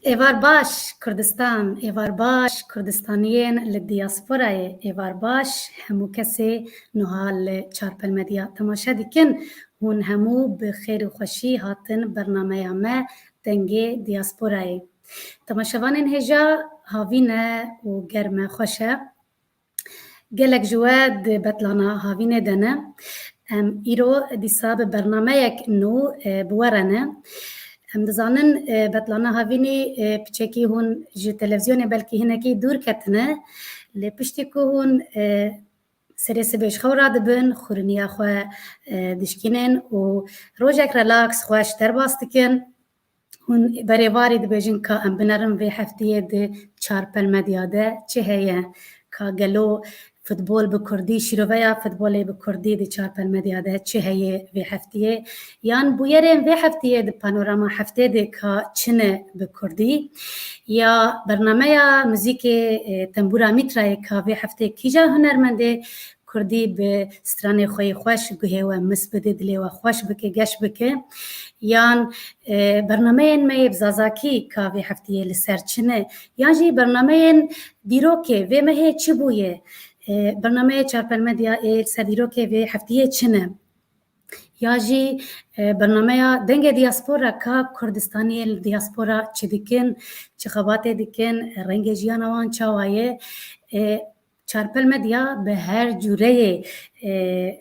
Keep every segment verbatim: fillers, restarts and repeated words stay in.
Êvar baş Kurdistan, êvar baş Kurdistaniyên li diyasporayê, êvar baş hemû kesê nuha li Çarpel Medya temaşe dikin. Hûn hemû bi xêr û xweşî hatin bernameya me Dengê Diyasporayê. Temaşevanên hêja havî ne û ger me xweş e. Gelek ji we di betlana havînê de ne. Em îro dîsa bi bernameyek nû, e, bi we re ne. Em dizanin, e, betlana havînî, e, piçekî hûn ji televîzyonê belkî hinekî dûr ketine. Lê piştî ku hûn, e, serê sibê ji xew radibin, xuriniya xwe, e, dişkînin û rojek relax, xweş derbas dikin. Hûn berê warî dibêjin ka em binerin vê heftiyê di Çarpel Medya de çi heye, ka gelo futbol bi kurdî, şîroveya futbolê bi kurdî di Çarpel Medya de çi heye vê heftiyê, yan bûyerên vê heftiyê di panorama heftê de ka çi ne bi kurdî, ya bernameya muzîkê, e, tembûra Mîtrayê ka vê heftê kîja hunermendê kurdî bi stranê xwe yê xweş guhê we mis bide, dilê we xweş bike, geş bike. Yan, e, bernameyên me yê bi zazakî ka vê heftiyê li ser çi ne? Yan jî bernameyên dîrokê vê mehê çi bûye? E, bernameyê Çarpel Medya ê li ser dîrokê vê heftiyê çi ne? Ya jî, e, bernameya Dengê Diyaspora ka Kurdistaniyê li diyaspora çi dikin, çi xebatê dikin, rengê jiyana wan çawa ye? E, Çarpel Medya bi her cûreyê, e,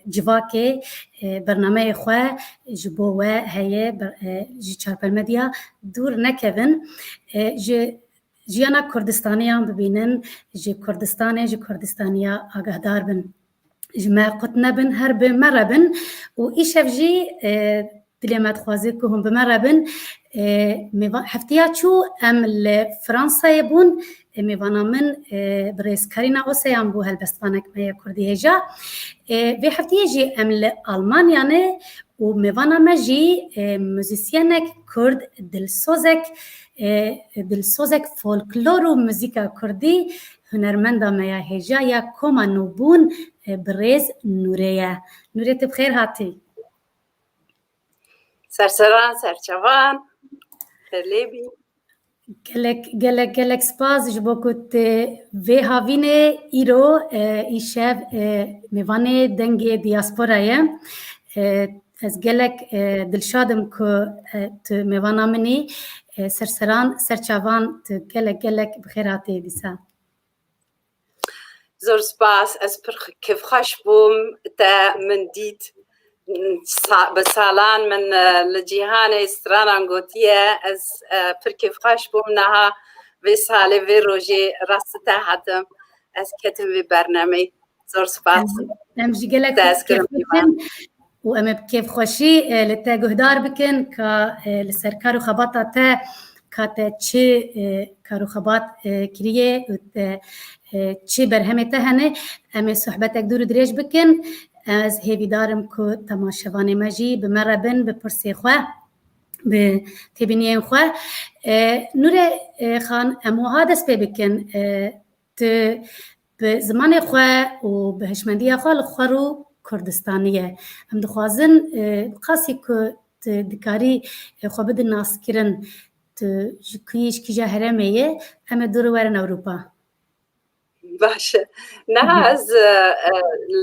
civakê, e, bernameyê xwe ji bo we heye, ber-, e, ji Çarpel Medya dûr nekevin. E, ji jiyana Kurdistaniyan bibînin, ji Kurdistanê, ji Kurdistaniya agahdar bin. Ji me qut nebin, her bi me re bin. Û îşev jî, e, dilê me dixwaze ku hûn bi me re bin. E, mêva-, heftiya çû em li Fransayê bûn. E, mêvana min, e, birêz Karîna Oseyan bû, helbestvanek me ye kurdî hêja. E, vê heftiyê jî em li Almanya ne û mêvana me jî, e, muzîsyenek kurd, dilsozek, e, dilsozek folklor û muzîka kurdî, hunermenda me ya hêja ya koma nûbûn, e, birêz Nûrê ye. Nûrê, tu bi xêr hatî. Serseran, serçavan, xêr lê bî. Gelek, gelek, gelek spas ji bo ku tu vê havînê îro, e, îşev, e, mêvanê Dengê Diyaspora ye. E, ez gelek, e, dilşad im ku, e, tu mêvana min î, e, serseran, serçavan, tu gelek, gelek bi xêr hatî dîsa. Zor spas, ez pir kêfxweş bûm te min dît. Sa-, bi salan min, e, li cîhanê stranan gotiye, ez, e, pir kêfxweş bûm niha vê salê, vê rojê rast te hatim. Ez ketim vê bernameyê. Zor spas. Em, em jî gelek Te ez kirim kêfxweş in û em ê bi kêfxweşî, e, li te guhdar bikin ka, e, li ser kar û xebata te, ka te çi, e, kar û xebat, e, kiriye û te, e, çi berhemê te hene, em ê sohbetek dûr û dirêj bikin. Ez hêvîdar im ku temaşevanê me jî bi me re bin, bi pirsê xwe, bi têbîniyên xwe. E, Nûrê, e, Xan, em wiha dest pê bikin. E, tu bi zimanê xwe û bi hişmendiya xwe li xwe rû Kurdistanî ye. Em dixwazin, e, bi qasî ku tu dikarî, e, xwe bidin naskirin, tu ji kuyî, ji kîja herêmê ye, em ê dûr werin Ewropa. Baş e. Niha ez, e, e,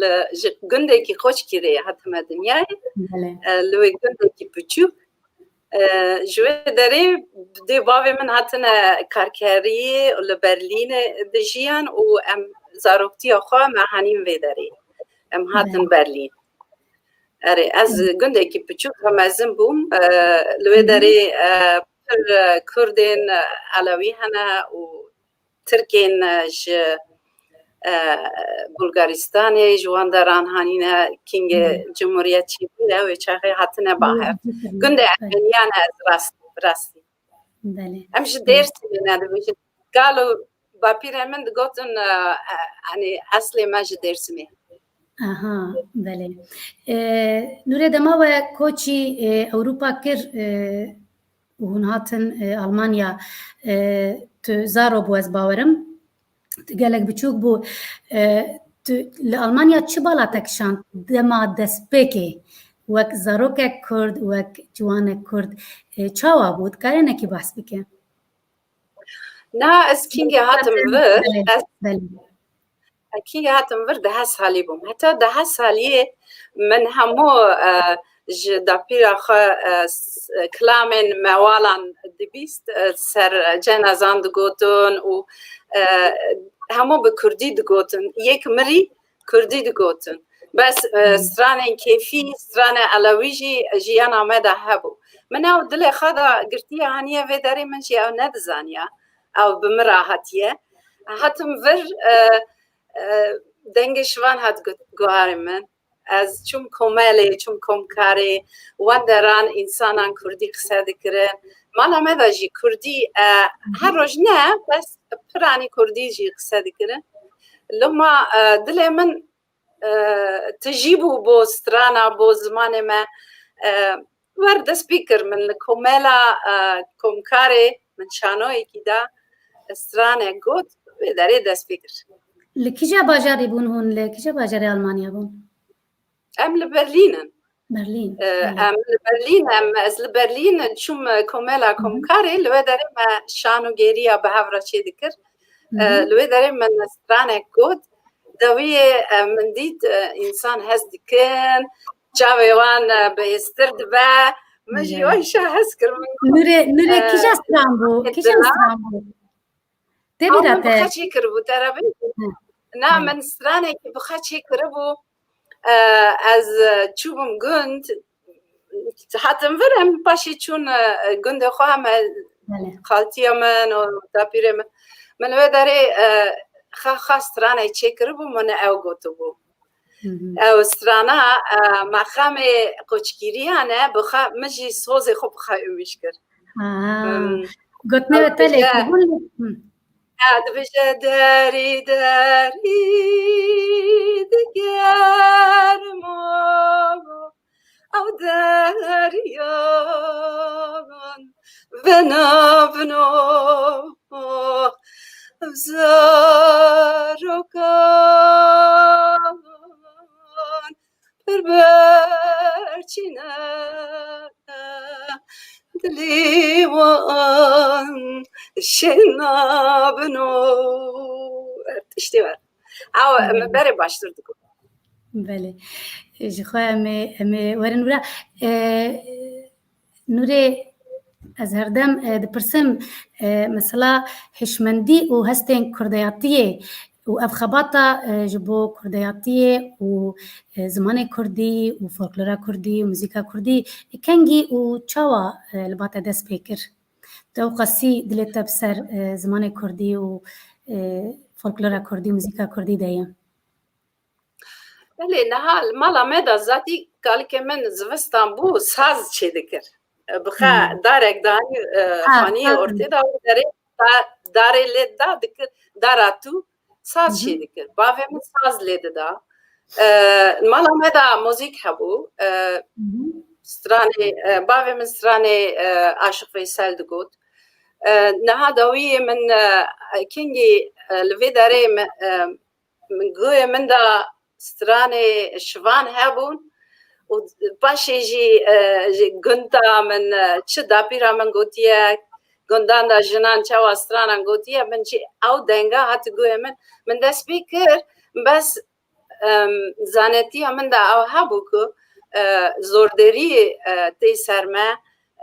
li, ji gundekî Qoçkîrê hatime dinyayê. Belê. E, li wê gundekî piçûk. E, ji wê derê dê bavê min hatine karkeriyê û li Berlînê dijiyan û em zaroktiya xwe me hanîn vê derê. Em hatin Berlîn. Erê, ez gundekî piçûk, mezin bûm. E, li wê derê, e, pir, e, Kurdên, e, Elewî hene û Tirkên, e, ji, e, Bulgaristanê, ji wan deran hanîne kîngê cumhuriyetçî bûye, wê çaxê hatine bahev. Gundê Ermeniyan e, ez rast, rastî. Belê. Em ji Dêrsimê ne dibêjin. Galo bapîrên min digotin, e, e, hani eslê me ji Dêrsimê. Aha, belê. E, Nûrê, dema we koçî, e, Ewropa kir, e, û hûn hatin, e, Almanya, e, tu zaro bû, ez bawerim. Tu gelek biçûk bû. E, tu li Almanya çi bala te kişand dema destpêkê? Wek zarokek Kurd, wek ciwanek Kurd, e, çawa bû? Dikare hinekî behs bike? Na, ez kîngê hatim vir, ez kîngê hatim vir deh salî bûm. Heta deh saliyê min hemû, e, ji dapîra xwe, e, s-, kilamên mewalan dibîst, e, ser cenazan digotin û, e, hemû bi kurdî digotin. Yek mirî kurdî digotin. Bes, e, stranên kêfî, stranê elewî jî jiyana me de hebû. Min ew dilê xwe de girtiye, haniye vê derê min jî ew nedizaniya. Ew bi min re hatiye. Hatim vir, e, e, dengê şivan hat gu-, guharê min. Ez çûm komelê, çûm komkarê, wenderan, însanan kurdî qise dikirin. Mala me de jî kurdî, e, her roj ne, bes piranî kurdî jî qise dikirin. Loma, e, dilê min, e, tijî bû bo strana, bo zimanê me. E, wer dest pê kir, min li komela, e, komkarê min şanoyekî da, stranek got, wê derê dest pê kir. Li kîja bajarê bûn hûn? Li kîja bajarê Almanya bûn? Em li Berlîn in. Berlîn. E, belê. Em li Berlîn, em, ez li Berlîn çûm, e, komela Hı hı. komkarê, li wê derê me şan û gêriya bi hev re çê dikir. Hı E, hı. Li wê derê min stranek got, dawiyê, e, min dît, e, însan hez dikin, çavê wan, e, bihêztir dibe. Min jî Belê. wayşa hez kir, min got, Nûrê, Nûrê e, kîja stran bû? Kîja dila- stran bû? Tê Ew bîra min bi te? xwe çêkiribû, te re bê? Hı. Na, Hı. min stranekî bi xwe çêkiribû. E, ez, e, çûbûm gund, hatim vir, em paşê çûn, e, gundê xwe, em, e, Belê. xaltiya min û dapîrê min. Min wê derê, e, xa, xa stranek çêkiribû, min ew gotibû. Hı hı. Ew strana, e, mexamê qoçgîriyan e, bi xwe, min jî sozê xwe bi xwe ûmîş kir. Aha. Em, Gotinê ew we te lê dibêje, kirbûn? Hı. Ha, dibêje, derî, derî digermo, ew deryan vena vino, ew zarokan pir berçîne, dilê wan şêna bino. Tiştê wer. Ew, Belê. min berê baştir digot. Belê. Ji xwe em ê, em ê werin wira. E, Nûrê, ez herdem, e, dipirsim, e, mesela hişmendî û hestên kurdeyatiyê û ev xebata, e, ji bo kurdeyatiyê û, e, zimanê kurdî û folklora kurdî û muzîka kurdî kengî û çawa, e, li ba te dest pê kir? Tu ewqasî dilê te bi ser, e, zimanê kurdî û, e, folklora kurdî û muzîka kurdî de ye? Belê, niha li mala me de zatî kalikê min zivistan bû, saz çêdikir. Bi xwe Hmm. darek danî, e, Ha, xaniyê ha. ortê de û derê da-, darê lê da dikir, dara tû saz Hı hı. çêdikir. Bavê min saz lê dida. E, mala me de muzîk hebû. E, Hı hı. stranê, e, bavê min stranê, e, Aşiq Veysel digot. E, niha dawiyê min, e, kengî, e, li vê derê me, e, min guhê min de stranê şivan hebûn û paşê jî, e, ji gunda min, e, çi dapîra min gotiye, gundan de jinan çawa stranan gotiye, min jî ew denga hat guhê min. Min dest pê kir, bes, em, zanetiya min de ew hebû ku, e, zorderî, e, tê ser me,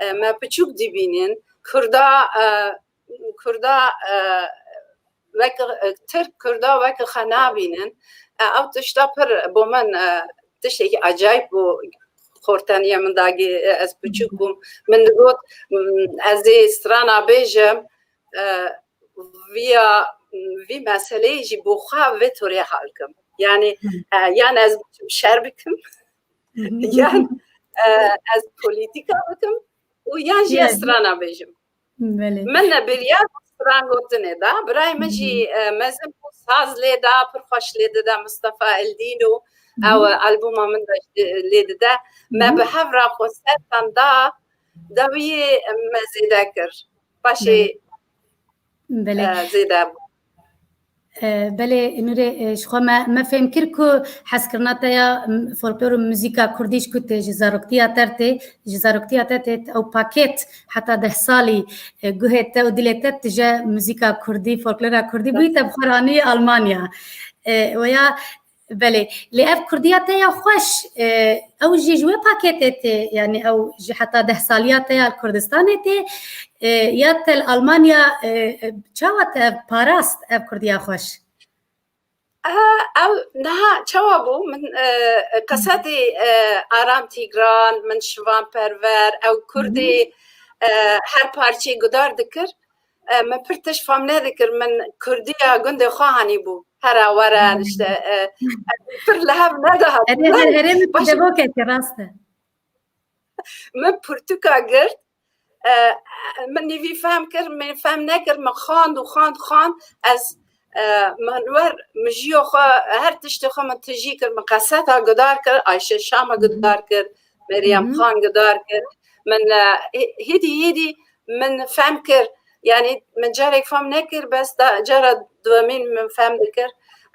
e, me piçûk dibînin. Kurda, e, Kurda, e, wek, e, Tirk Kurda wek xwe nabînin. E, ew tişta pir bo min, e, tiştekî acayip bû. Xorteniya min dagê, e, ez piçûk bûm. Min digot, m, ez ê strana bêjim, e, viya, vî meseleyê jî bo xwe vê torê hal kim. Yani, Hı. e, yan ez biçim şer bikim, Hı hı. yan, e, ez polîtîka bikim û yan jî ez Evet. strana bêjim. Belê. Min ne biryar stran gotinê da. Birayê min jî, Hı hı. e, mezin bû, saz lê da, pir xweş lê dide, Mustafa Eldîn û Hı hı. ew, e, albuma min de, e, lê dide. Me Hı hı. bi hev re konsertan da, dawiyê me zêde kir. Paşê, Belê. Belê. e, zêde bû. E, belê, Nûrê, e, ji xwe me, me fêm kir ku hezkirina te ya, m, folklor û muzîka kurdî ji ku tê ji zaroktiya te tê, ji zaroktiya te tê ew paket heta deh salî, e, guhê te û dilê te tije muzîka kurdî, folklora kurdî bûyî, te bi xwe ranî Almanya. E, weya, belê, lê ev kurdiya te ya xweş, e, ew jî ji wê paketê tê, yanî ew ji heta deh saliya te ya li Kurdistanê tê, e, ya te li Almanya, e, e, çawa te ev parast, ev kurdiya xweş? Ew niha çawa bû? Min, e, qesetî, e, Aram Tîgran, min Şivan Perwer, ew kurdî, e, her parçeyê gudar dikir. E, min pir tişt fam nedikir, min kurdiya gundê xwe hanî bû. Hera were, işte, e, pir li hev nedihat. Erê, her herêmê Baş- devokeke rast e. Min pirtûka girt, e, min nîvî fehm kir, min fehm nekir, min xwend û xwend, xwend. Ez, e, min wer, min jiyo xwe, her tiştê xwe min tijî kir, min qeseta gudar kir, Ayşe Şama gudar kir, Meryem Xan gudar kir. Min, e, hê-, hêdî, hêdî min fehm kir. Yanî min carek fehm nekir, bes da cara duwemîn min fehm dikir.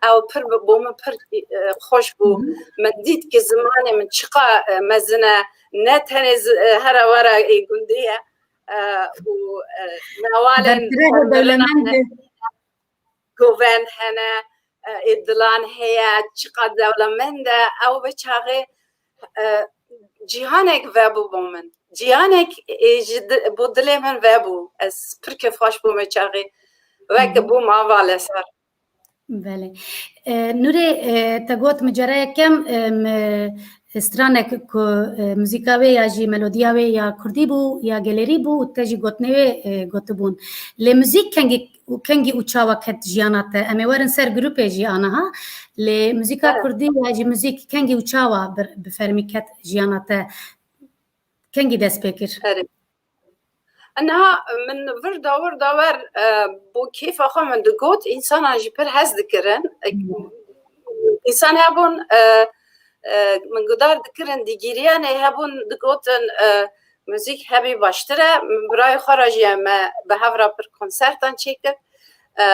Ew pir bi-, bo min pir, e, xweş bû. Min dît ki zimanê min çiqa, e, mezin e. Ne tenê zi-, e, hera wera ê gundê ye, e, û, e, newalên Berfireh û dewlemend e. Govend hene, e, ê dilan heye, çiqa dewlemend e. Ew ve çaxê, e, cîhanek vebû bo min. Cîhanek, e, ji di-, bo dilê min vebû. Ez pir kêfxweş bûme çaxê. Weke bûm ava li ser. Belê. E, Nûrê, e, te got mi cara yekem, e, mi stranek ku, e, muzîka wê ya jî melodiya wê ya kurdî bû, ya gelerî bû û te jî gotinê wê, e, gotibûn. Lê muzîk kengî û kengî û çawa ket jiyana te? Em ê werin ser grûpê jî aniha. Lê muzîka kurdî ya jî muzîk kengî û çawa bi, bi fermî ket jiyana te? Kengî dest pê kir? Erê. Niha min vir da wir da wer, e, bo kêfa xwe min digot, însanan jî pir hez dikirin. E, însan hebûn, e, e, min gudar dikirin, digiriyanê hebûn digotin, e, muzîk hebî baştir e. Min birayê xwe re jî me bi hev re pir konsertan çêkir. E,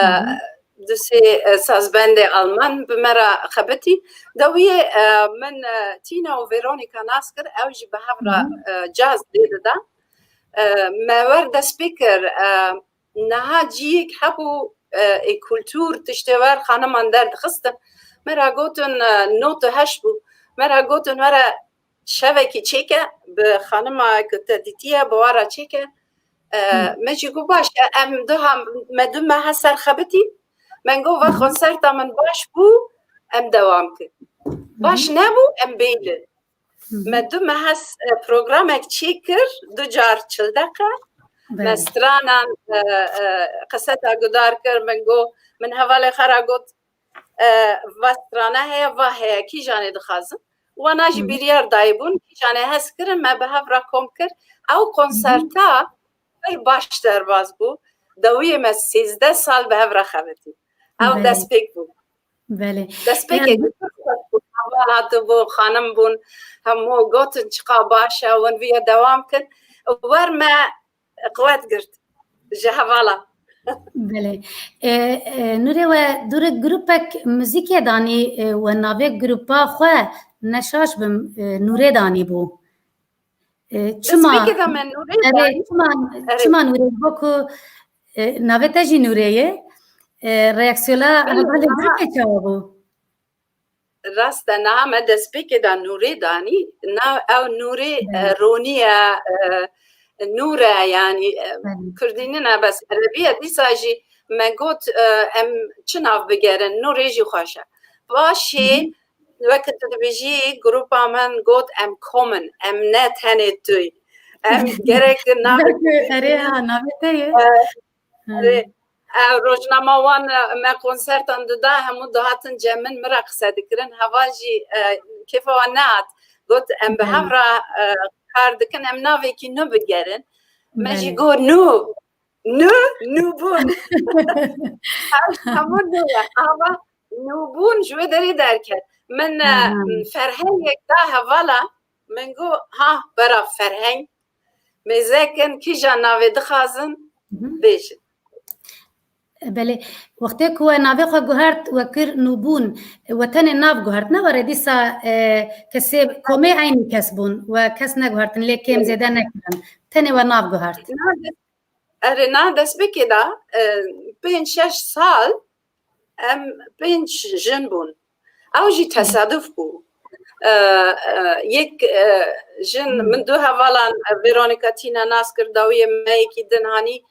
du sê, e, sazbendê Alman bi me re xebitî. Dawiyê, e, min, e, Tina û Veronika nas kir, ew jî bi hev re, e, caz lê dida. E, me wer dest pê kir, e, niha ciyek hebû, e, ê kultur tiştê wer xaniman derdixistin. Me ra gotin, e, nod û heşt bû. Me ra gotin were şevekî çêke, bi xanima ku te dîtiye, bi wa re çêke. E, me jî got, baş e, em du ha, me du mehe ser xebitî. Me got, va konserta min baş bû, em dewam kir. Baş nebû, em bêlin. Me du mehe s-, e, programek çêkir, du car çil deqe. Me stranan, e, e, qeseta gudar kir, min got, min hevalê xwe ra got, e, va strana heye, va heye, kîjanê dixwazin. Wana jî biryar dayîbûn, kîjanê hez kirin, me bi hev re kom kir. Ew konserta pir baş derbas bû. Dawiyê me sêzdeh sal bi hev re xebitî. Ew destpêk bû. Belê. Destpêkek pir xweş bû. Heval hatibû, xanim bûn, hemû gotin çiqa baş e, hûn viya dewam kin. Wer me quwet girt ji hevala. Belê. E, e, Nûrê, we dûre grûpek muzîkê danî, e, we navê grûpa xwe, ne şaş bim, e, Nûrê danî bû. E, çima? Destpêkê de me Nûrê danî. Çima, çima Nûrê? Bo ku, e, navê te jî Nûrê ye. E, reaksiyona hevalê grûpê çawa bû? Rast e, niha me destpêkê de Nûrê danî. Na, ew Nûrê, e, ronî ye, e, nûr e, yanî, e, kurdî nîne, bes erebî ye. Dîsa jî me got, e, em çi nav bigerin, Nûrê jî xweş e. Paşê, weke tu dibêjî, grûpa min got, em kom in, em ne tenê tu yî. Em gerek navê Belkî, erê, ha, navê te ye. E, erê. Ew rojnama wan, e, me konsertan dida, hemû dihatin cem min, min re qise dikirin. Heval jî, e, kêfa wan nehat. Got, em bi hev re, e, kar dikin, em navekî nû bigerin. Me jî got, nû, nû, nûbûn. Ew hemû nû ye. Ava nûbûn ji wê derê derket. Min, e, ferhengek da hevala, min got, ha, bera ferheng. Mêze kin, kîjan navê dixwazin, bêjin. Belê, wextê ku we navê xwe guhert, we kir nûbûn, we tenê nav guhert, ne were dîsa, e, kesê komê eynî kes bûn, we kes neguhertin, lê kêm zêde nekirin. Tenê we nav guhert. Na des-, erê, na destpêkê de, e, pênc şeş sal em pênc jin bûn. Ew jî tesaduf bû. E, e, yek, e, jin, min du hevalan, e, Veronika tîne nas kir, dawiyê me yekî din hanî,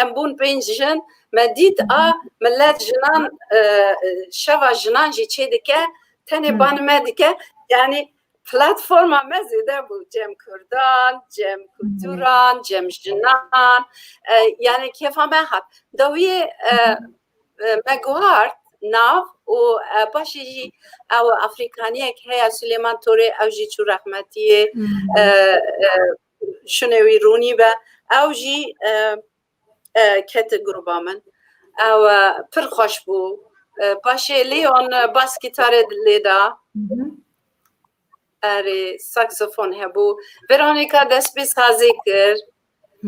em bûn pênc jin, me dît a millet jinan, e, e, şeva jinan jî çêdike, tenê ban me dike, yanî platforma me zêde bû, cem kurdan, cem kulturan, cem jinan, e, yanî kêfa me hat. Dawiyê, e, e, me guhart nav û, e, paşê jî ew Afrîkaniyek heye, Silêman Torê, ew jî çû rehmetiyê, e, e, şûnê wî rûnî be. Ew jî, e, e, kete gruba min. Ew, e, pir xweş bû. E, paşê Leon, e, bas gîtarê lê da. Erê, saksofon hebû. Veronika dest bi sazê kir.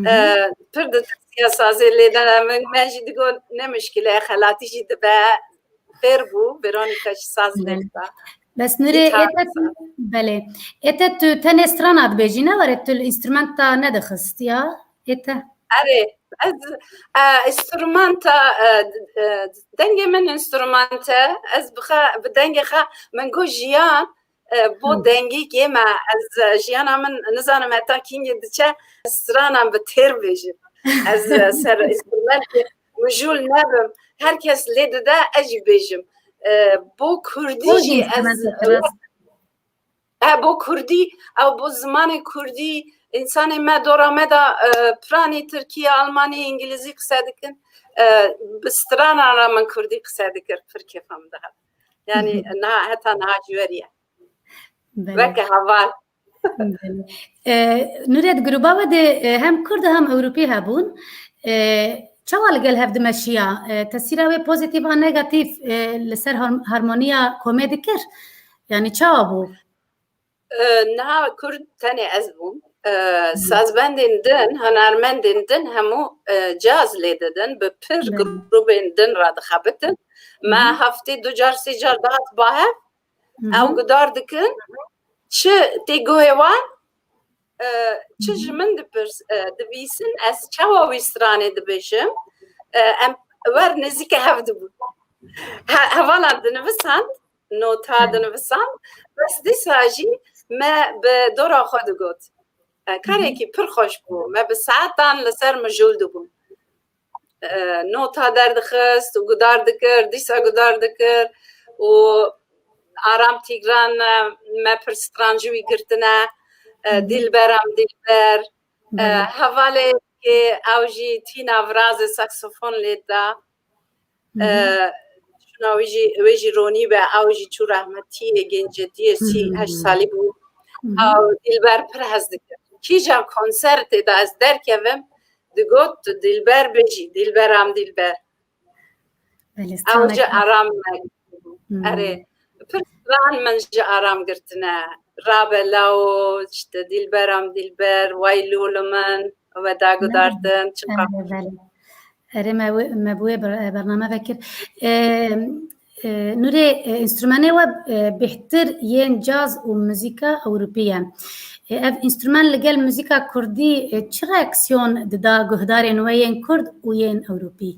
E, pir ditirsiya sazê lê dana min. Me jî digot ne mişkile, xelatî jî dibe. Fêr bû, Veronika jî saz lê dida. Bes Nurê, ête tu, belê. Ête tu tenê strana dibêjî, ne were tu li înstrumenta nedixist ya? Ête? Erê, ez, e, înstrumenta, e, e, dengê min înstrument e. Ez bi xe-, bi dengê xwe, min got jiyan, e, bo dengî kêm e. Ez, e, jiyana min nizanim heta kîngê diçe, ez stranan bi têr bêjim. Ez, e, ser înstrumentê mijûl nebim. Her kes lê dide, ez jî bêjim. E, bo kurdî jî ez, e, bo kurdî, ew bo zimanê kurdî, însanê me dora me de, e, piranî tirkî, almanî, îngilîzî qise dikin. E, bi stranan re min kurdî qise dikir, pir kêfa min dihat. Yanî niha, heta niha jî weriye. Belê. Weke heval. Belê. E, Nurê, di gruba we de, e, hem Kurd hem Ewropî hebûn. E, çawa li gel hev dimeşiya? E, tesîra wê pozîtîf an negatîf, e, li ser har-, harmoniya komê dikir? Yanî çawa bû? E, niha Kurd tenê ez bûm. E, sazbendên din, hunermendên din hemû, e, caz lê didin. Bi pir grûbên din re dixebitin. Me heftê du car, sê car dihat ba hev. Ew gudar dikin, çi tê guhê wan, e, çi ji min dipirs, e, dibîsin, ez çawa wî stranê dibêjim, e, em wer nêzîke hev dibûn. He-, hevalan dinivisand, nota dinivisand, bes dîsa jî me bi dora xwe digot. E, karekî pir xweş bû, me bi saetan li ser mijûl dibûn. E, nota derdixist û gudar dikir, dîsa gudar dikir û Aram Tîgran, e, me pir stran ji wî girtine, e, Dilberam Dilber, e, hevalê ke ew jî tîna virazê saksofon lê da. E, şuna wî jî, wê jî ronî be, ew jî çû rehmetiyê, gencetiyê, sî heşt salî bû. Ew Dilber pir hez dikir. Kîja konsertê de ez derkevim, digot, "Tu Dilber bêjî, Dilberam Dilber." Belê, Ew ji straneke Aram me. Erê, pir stran min ji Aram girtine. Rabe lawo, işte, Dilberam Dilber, way lû li min, we dagudartin, çiqa. Erê, belê. Erê, me wê, me bi wê ber-, bername vekir. E, e, Nurê, e, înstrumenê we, e, bêhtir yên caz û muzîka ewropî ye. E, ev înstrumen li gel muzîka kurdî, e, çi reaksiyon dida guhdarên we yên kurd û yên ewropî?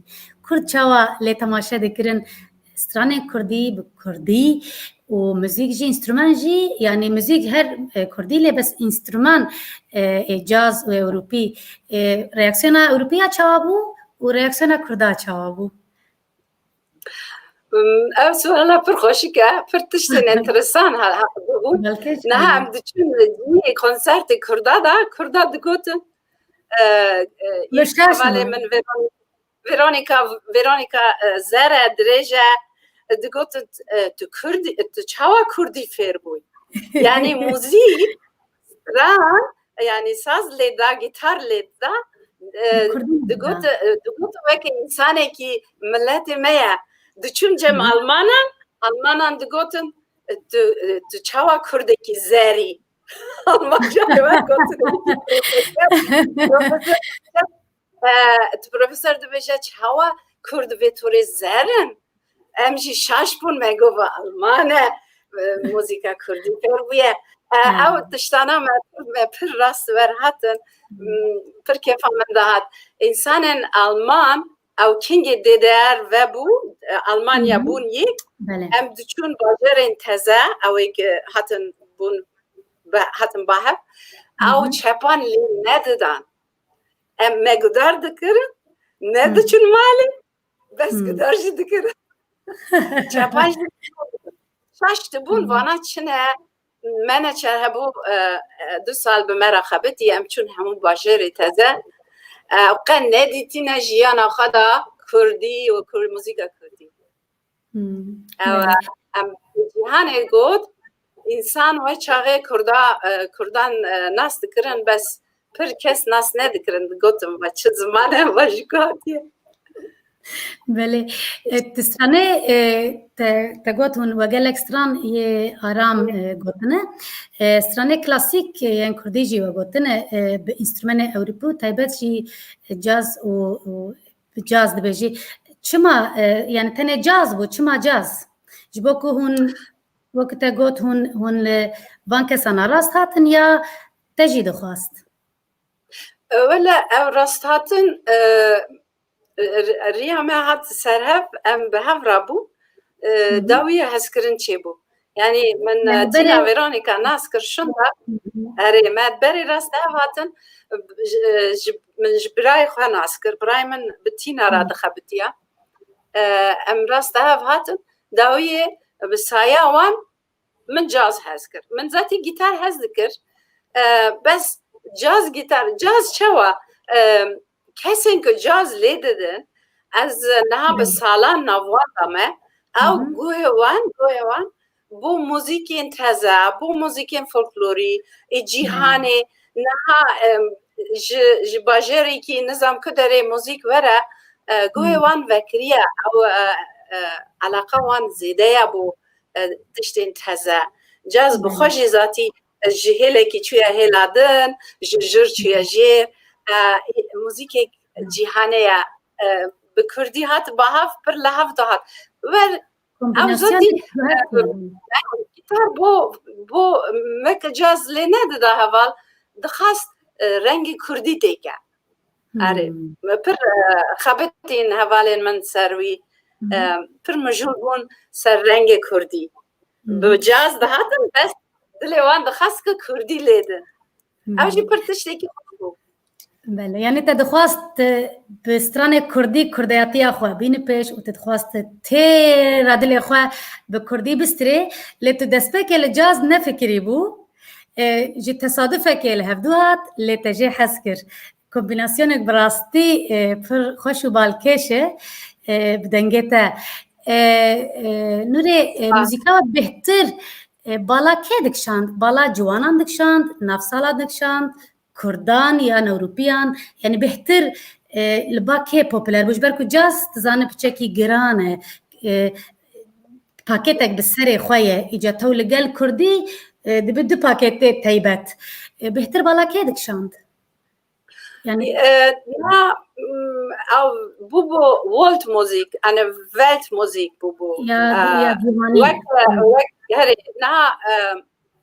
Kurd çawa lê temaşe dikirin stranên kurdî bi kurdî û muzîk jî, înstrumen jî, yanî muzîk her, e, kurdî lê bes înstrumen, e, ê caz û ewropî, e, reaksiyona ewropiya çawa bû û reaksiyona kurda çawa bû? Hmm, ev suala pir xweşik e, pir tiştên enteresan ha, ha, bû. Belkî Niha em diçûn cihê konsertê kurda da, kurda digotin, e, e, yek hevalê min Veron-, Veronika, Veronika, e, zer e, dirêj e, e, digotin, e, tu kurdî, tu çawa kurdî fêr bûyî? Yanî muzîk, stran, yanî saz lê da, gîtar lê da, e, digot, e, digot weke însanekî miletê me ye. Diçûn cem Almanan, Almanan digotin, e, tu, e, tu çawa kurdekî zerî? Almanca lê we gotin, profesor, profesor, e, tu profesor dibêje çawa Kurd vê torê zer in. Em jî şaş bûn, me got, va Alman e, e, muzîka Kurdî fêr bûye. E, Ew tiştana me, me pir rast wer hatin, m, pir kêfa min dihat. Însanên Alman, ew kingê D D R vebû, e, Almanya bûn yek, em diçûn bajarên teze, ew ê ke hatin bûn, be-, hatin bahev, ew çepan lê nedidan. Em me gudar dikirin, nediçûn malê, bes gudar jî dikirin. Çepan jî şaş dibûn, vana çi ne, meneçer hebû, e, e, du sal bi me re xebitî, em çûn hemû bajarê teze. E, qe nedîtîne jiyana xwe de Kurdî û Kurd, muzîka Kurdî. Ew, em cîhanê got, însan wê çaxê Kurda, e, Kurdan, e, nas dikirin, bes pir kes nas nedikirin, digotin, va çi ziman e, va ji ku hatiye. Belê. E, tu stranê, e, te, te got hûn we gelek stran yê aram, e, gotine. E, stranê klasîk, e, yên kurdî jî we gotine, e, bi înstrumenê ewropî û taybet jî, e, caz û, û bi caz dibêjî. Çima, e, yani tenê caz bû, çima caz? Ji bo ku hûn, wekî te got, hûn, hûn li van kesana rast hatin ya te jî dixwast? E, wele ev rasthatin, e, r-, riya me hat ser hev, em bi hev rabû, e, dawiyê hezkirin çêbû. Yani min, Yani e, tîna berê Veronika nas kir şunda, Hı hı. erê, me berê rast hev hatin, ji, ji, min ji birayê xwe nas kir. Birayê min bi tîna re Hı. dixebitiya. E, em rast hev hatin, dawiyê bi saya wan min caz hez kir. Min zatî gîtar hez dikir. E, bes caz gîtar, caz çawa? E, kesên ku caz lê didin, ez niha bi Belê. salan nav wan de me, ew Hı hı. guhê wan, guhê wan bo muzîkên teze, bo muzîkên folklorî, ê Belê. cîhanê, niha, em, ji, ji bajarekî nizam ku derê muzîk were, e, guhê Hı. wan vekiriye, ew, e, e, eleqa wan zêde ye bo, e, tiştên teze. Caz bi Belê. xwe jî zatî, e, ji hêlekî çûye hêla din, ji jir çûye Hı. jêr, e, muzîkek Hı. cîhanê ye, e, bi kurdî hat bahav, pir li hev dihat. Wer, ew Kombînasyon zatî, bi hev e, dihat. gîtar bo, bo me ke caz lê nedida heval, dixwest, e, rengê kurdî têke. Erê, Hmm. me pir, e, xebitîn hevalên min ser wî, Hı hı. e, pir mijûl bûn ser rengê kurdî. Hı hı. Bi caz dihatin, bes dilê wan dixwest ku kurdî lê din. Hı Ew hı. jî pir tiştekî xweş bû. Belê, yani te dixwast, e, bi stranê kurdî kurdeyatiya xwe bînî pêş û te dixwast têra dilê xwe bi kurdî bistirê, lê tu destpêkê li caz nefikirî bû. E, ji tesadufekê li hevdû hat, lê te jê hez kir. Kombînasyonek bi rastî, e, pir xweş û balkêş e, e, bi dengê te. E, e, Nûrê, e, Ah. muzîka bêhtir, e, bala kê dikişand? Bala ciwanan dikişand, navsala dikişand, kurdan yan ewropiyan? Yani bêhtir, e, li ba kê popüler bû? Ji ber ku caz, tu zanî, piçekî giran e. E, paketek bi serê xwe ye. Îca tew li gel kurdî, e, dibe du paketê teybet. E, bêhtir bala kê dikişand? Yani E, na, m, ew bûbû Weltmusik, yani Weltmusik bûbû. Ya, E, ya cîhanî. wek, Hı. wek, herê, na, e,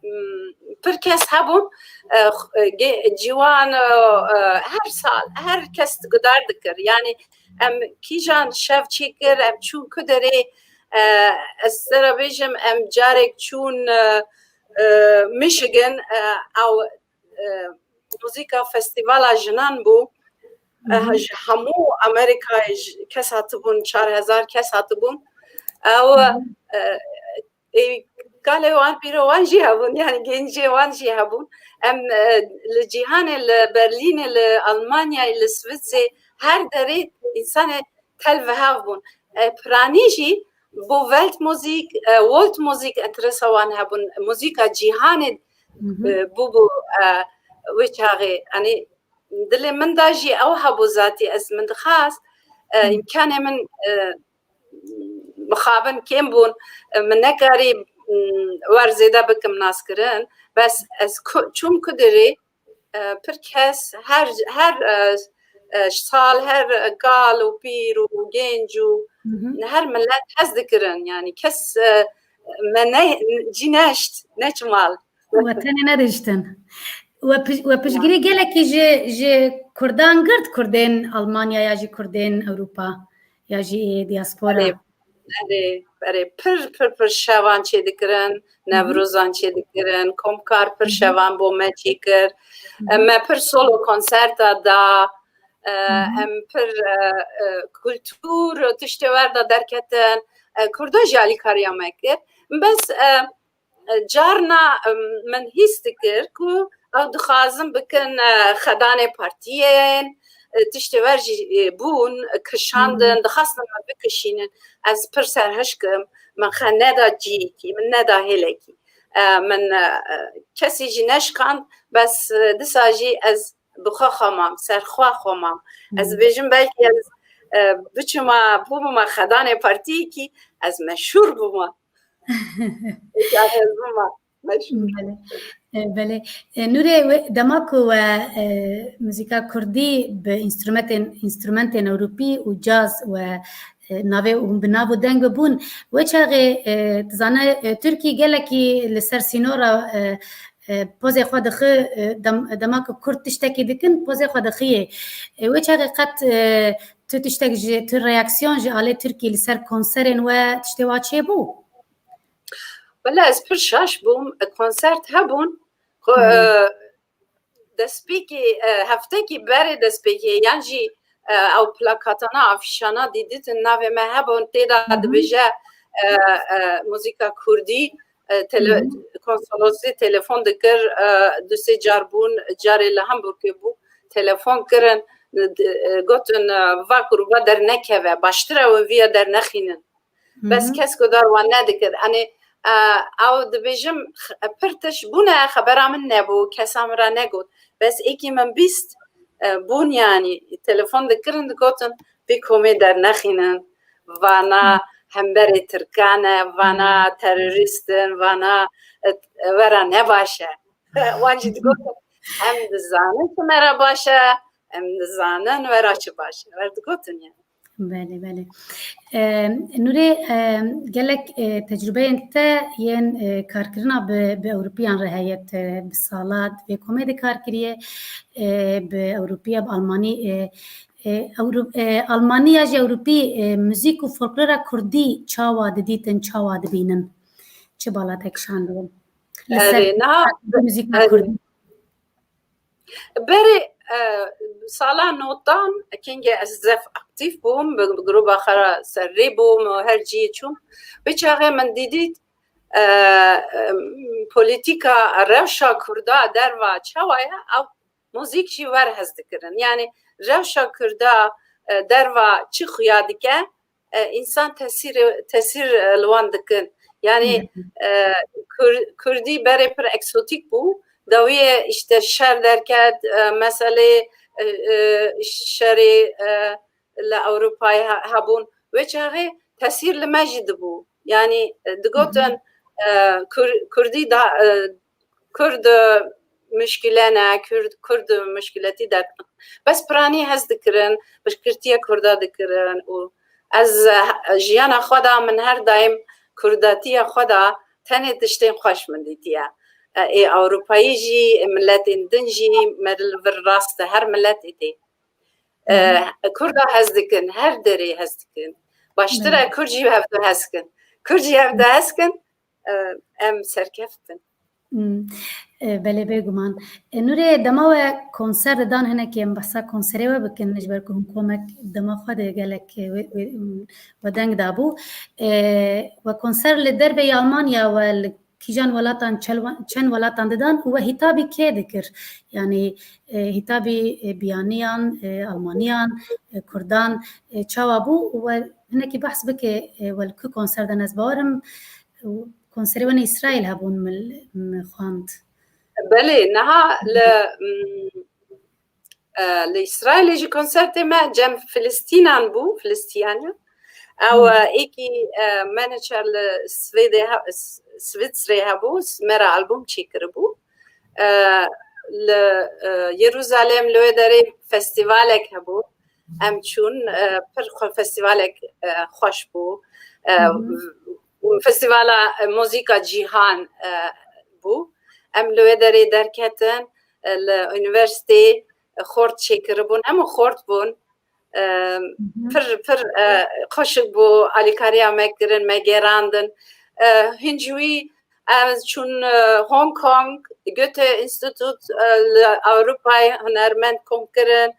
m, pir kes hebûn, e, x-, e, ge-, ciwan, e, e, her sal, her kes guhdar dikir. Yani em kîjan şev çêkir, em çûn ku derê, e, ez te re bêjim, em carek çûn, e, e, Michigan, e, ew, e, muzîka festîvala jinan bû. E, Hı hı. ji hemû Amerîkayê ji-, kes hatibûn, çar hezar kes hatibûn. Ew, Hı hı. e, ê, kalê wan, pîro wan jî hebûn, yani gencê wan jî hebûn. Em, e, li cîhanê, li Berlînê, li Almanyayê, li Swîsê, her derê însanê tel ve hev bûn. E, piranî jî bo Weltmusik, e, Weltmusik interesa wan hebûn. Muzîka cîhanê, Hı hı. e, bûbû, e, wê çaxê. Yanî dilê min de jî ew hebû zatî. Ez min dixwest, e, Hı. îmkanê min, e, mixabin kêm bûn. E, min nekarî, m, wer zêde bikim naskirin. Bes ez ku-, çûm ku derê, e, pir kes her, her, e, e, sal her kal û pîr û genc û Hı hı. her millet hez dikirin. Yani kes, e, me ne, cî neşt, neçû mal. We tenê nediştin. We pij-, we piştgirî gelekî ji, ji Kurdan girt, Kurdên Almanya ya jî Kurdên Ewropa ya jî diaspora. Erê, erê, erê, pir, pir, pir şevan çêdikirin, Hı hı. Newrozan çêdikirin, Komkar pir Hı hı. şevan bo me çêkir. Hı hı. Me pir solo konserta da, e, Hı hı. em pir, e, e, kultur tiştê wer da derketin, e, Kurda jî alîkariya me kir. Bes, e, e, carna, e, min hîs dikir ku ew dixwazin bikin, e, xedanê partiyên, e, tiştê wer jî, e, bûn, e, kişandin, Hmm. dixwastin me bikişînin. Ez pir serhişk im, min xe neda ciyekî, min neda hêlekî. E, min, e, e, kesî jî neşkand, bes, e, disa jî ez bi xwe xwe mam, ser xwe xwe mam. Ez Hmm. dibêjim belkî ez, e, biçima, bûbima xedanê partiyekî, ez meşhûr bûma. Belê. E, belê. E, Nûrê, we, dema ku we, e, muzîka kurdî bi înstrumentên, înstrumentên ewropî û caz we, e, navê û bi nav û deng bibûn, we çaxê, e, dizane, e, Tirkî gelekî li ser sînora, e, e, pozê xwe dixi, e, dem-, dema ku kurd tiştekî dikin, pozê xwe dixiyê. E, we çaxê qet, e, tu tiştek ji, tu reaksiyon ji alê Tirkî li ser konserên we tiştê wa çêbû? Wele ez pir şaş bûm, konsert hebûn. Xwe, Hmm. e, destpêkê, e, heftekî berê destpêkê, yan jî, e, ew plakatana, afîşana dîdîtin navê me hebûn, tê de Hmm. dibêje, e, e, muzîka kurdî, e, tele-, Hmm. konsolosê telefon dikir, e, du sê car bûn, carê li Hamburgê bû, telefon kirin, e, gotin, e, va grûba dernekeve, baştir e win viya dernexînin. Bes Hı hı. kes guhdar wan nedikir. Yanî, e, ew dibêjim, x-, pir tişt bûne, xebera min nebû, kesa min re negot. Bes êkî min bîst, e, bûn, yanî telefon dikirin, digotin, vê komê dernexînin, vana Hı. hemberê Tirkan e, vana Hı. terorîst in, vana, e, we re ne baş e. Wan jî digotin, em dizanin çi me re baş e, em dizanin we re çi baş e. We digotin yani. Belê, belê. E, Nûrê, e, gelek, e, tecrûbeyên te yên, e, karkirina bi, bi Ewropiyan re heye, te bi sala di vê komê de kar kiriye, e, bi Ewropiya, bi Almanî, e, e, Ewro-, e, Almanî ya jî Ewropî, e, muzîk û folklora kurdî çawa didîtin, çawa dibînin? Çi bala te kişandiye? Li ser Erê, niha muzîka kurdî. Berê, e, sala notan, kengê ez zef aktîf bûm, bi, bi grûba xwe re serrê bûm, her ciyê çûm. Wê çaxê min dîdît, e, e, polîtîka rewşa Kurda derva çawa ye, ew muzîk jî wer hez dikirin. Yani rewşa Kurda, e, derva çi xuya dike, e, însan tesîr, tesîr, e, li wan dikin. Yani, Hı hı. e, Kur-, Kurdî berê pir eksotîk bû. Dawiyê işte şer derket, e, meselê, e, e, şerê, e, li Ewropayê he-, hebûn. Wê çaxê tesîr li me jî dibû. Yani, e, digotin, Hı hı. e, Kur-, Kurdî da, e, Kurd, e, muşkile ne, Kurd, Kurd muşkiletî derdikin. Bes piranî hez dikirin, piştgirtiya Kurda dikirin û ez, e, jiyana xwe de min her daîm Kurdatiya xwe de tenê tiştên xweş min dîtiye. E, ê Ewropayî jî, ê miletên din jî, me li vir rast e, her miletê tê. E, Hı hı. Kurda hez dikin, her derê hez dikin. Baştir e Belê. Kurd jî hevdu hez kin. Kurd jî hevdu hez kin, e, em serkeft bin. Hmm. E, belê, bêguman. E, Nûrê, dema we konser didan, hinekî em behsa konserê we bikin, ji ber ku hûn komek dema xwe de gelek, e, we, we, we deng dabû. E, we konser li derveyî Almanya we li kîjan welatan, çel-, çend welatan didan û we hîtabî kê dikir? Yanî, e, hîtabî, e, biyaniyan, e, Almaniyan, e, Kurdan, e, çawa bû? Û we hinekî behs bike, e, we li ku konser dan, ez bawer im, e, konserê we ne Îsraîl hebûn, min, min xwend. Belê, niha li, mm, e, li Îsraîlê jî konsertê me cem Filistînan bû, Filistiyaniyan. Ew, Hmm. e, êkî, e, manager li Swêdê he-, S-, Swîtsrê hebû, s-, me re albûm çêkiribû. E, li, e, Yeruzalem li wê derê festîvalek hebû. Em çûn, e, pir xwe festîvalek, e, xweş bû. E, Hı hı. Û festîvala, e, muzîka cîhan, e, bû. Em li wê derê derketin, e, li unîversîtê, e, xort çêkiribûn. Em û xort bûn. E, Hı hı. Pir, pir, e, xweşik bû, alîkariya me kirin, me gerandin. E, hîn ji wî ez çûn, e, Hong Kong, Goethe Institute, e, li Ewropayê hunermend kom kirin.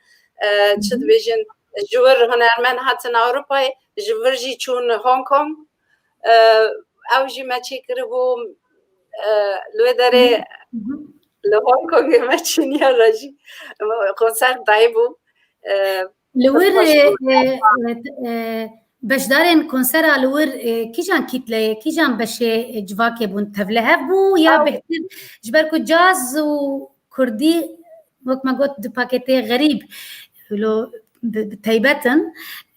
E, Hı çi hı. dibêjin, ji wir hunermend hatin Ewropayê, ji vir jî çûn Hong Kong. E, ew jî me çêkiribû, e, li wê derê Hı hı. li Hong Kongê me çêniya re jî konser dayîbû. E, Li pir wir, xweş bû. e, e, e, beşdarên konsera li wir, e, kîjan kîtleyê, kîjan beşê, e, civakê bûn? Tevlihev bû ya Ew bêhtir? Ji ber ku caz û kurdî, wek me got, du paketê xerîb, lo bi, bi taybet in,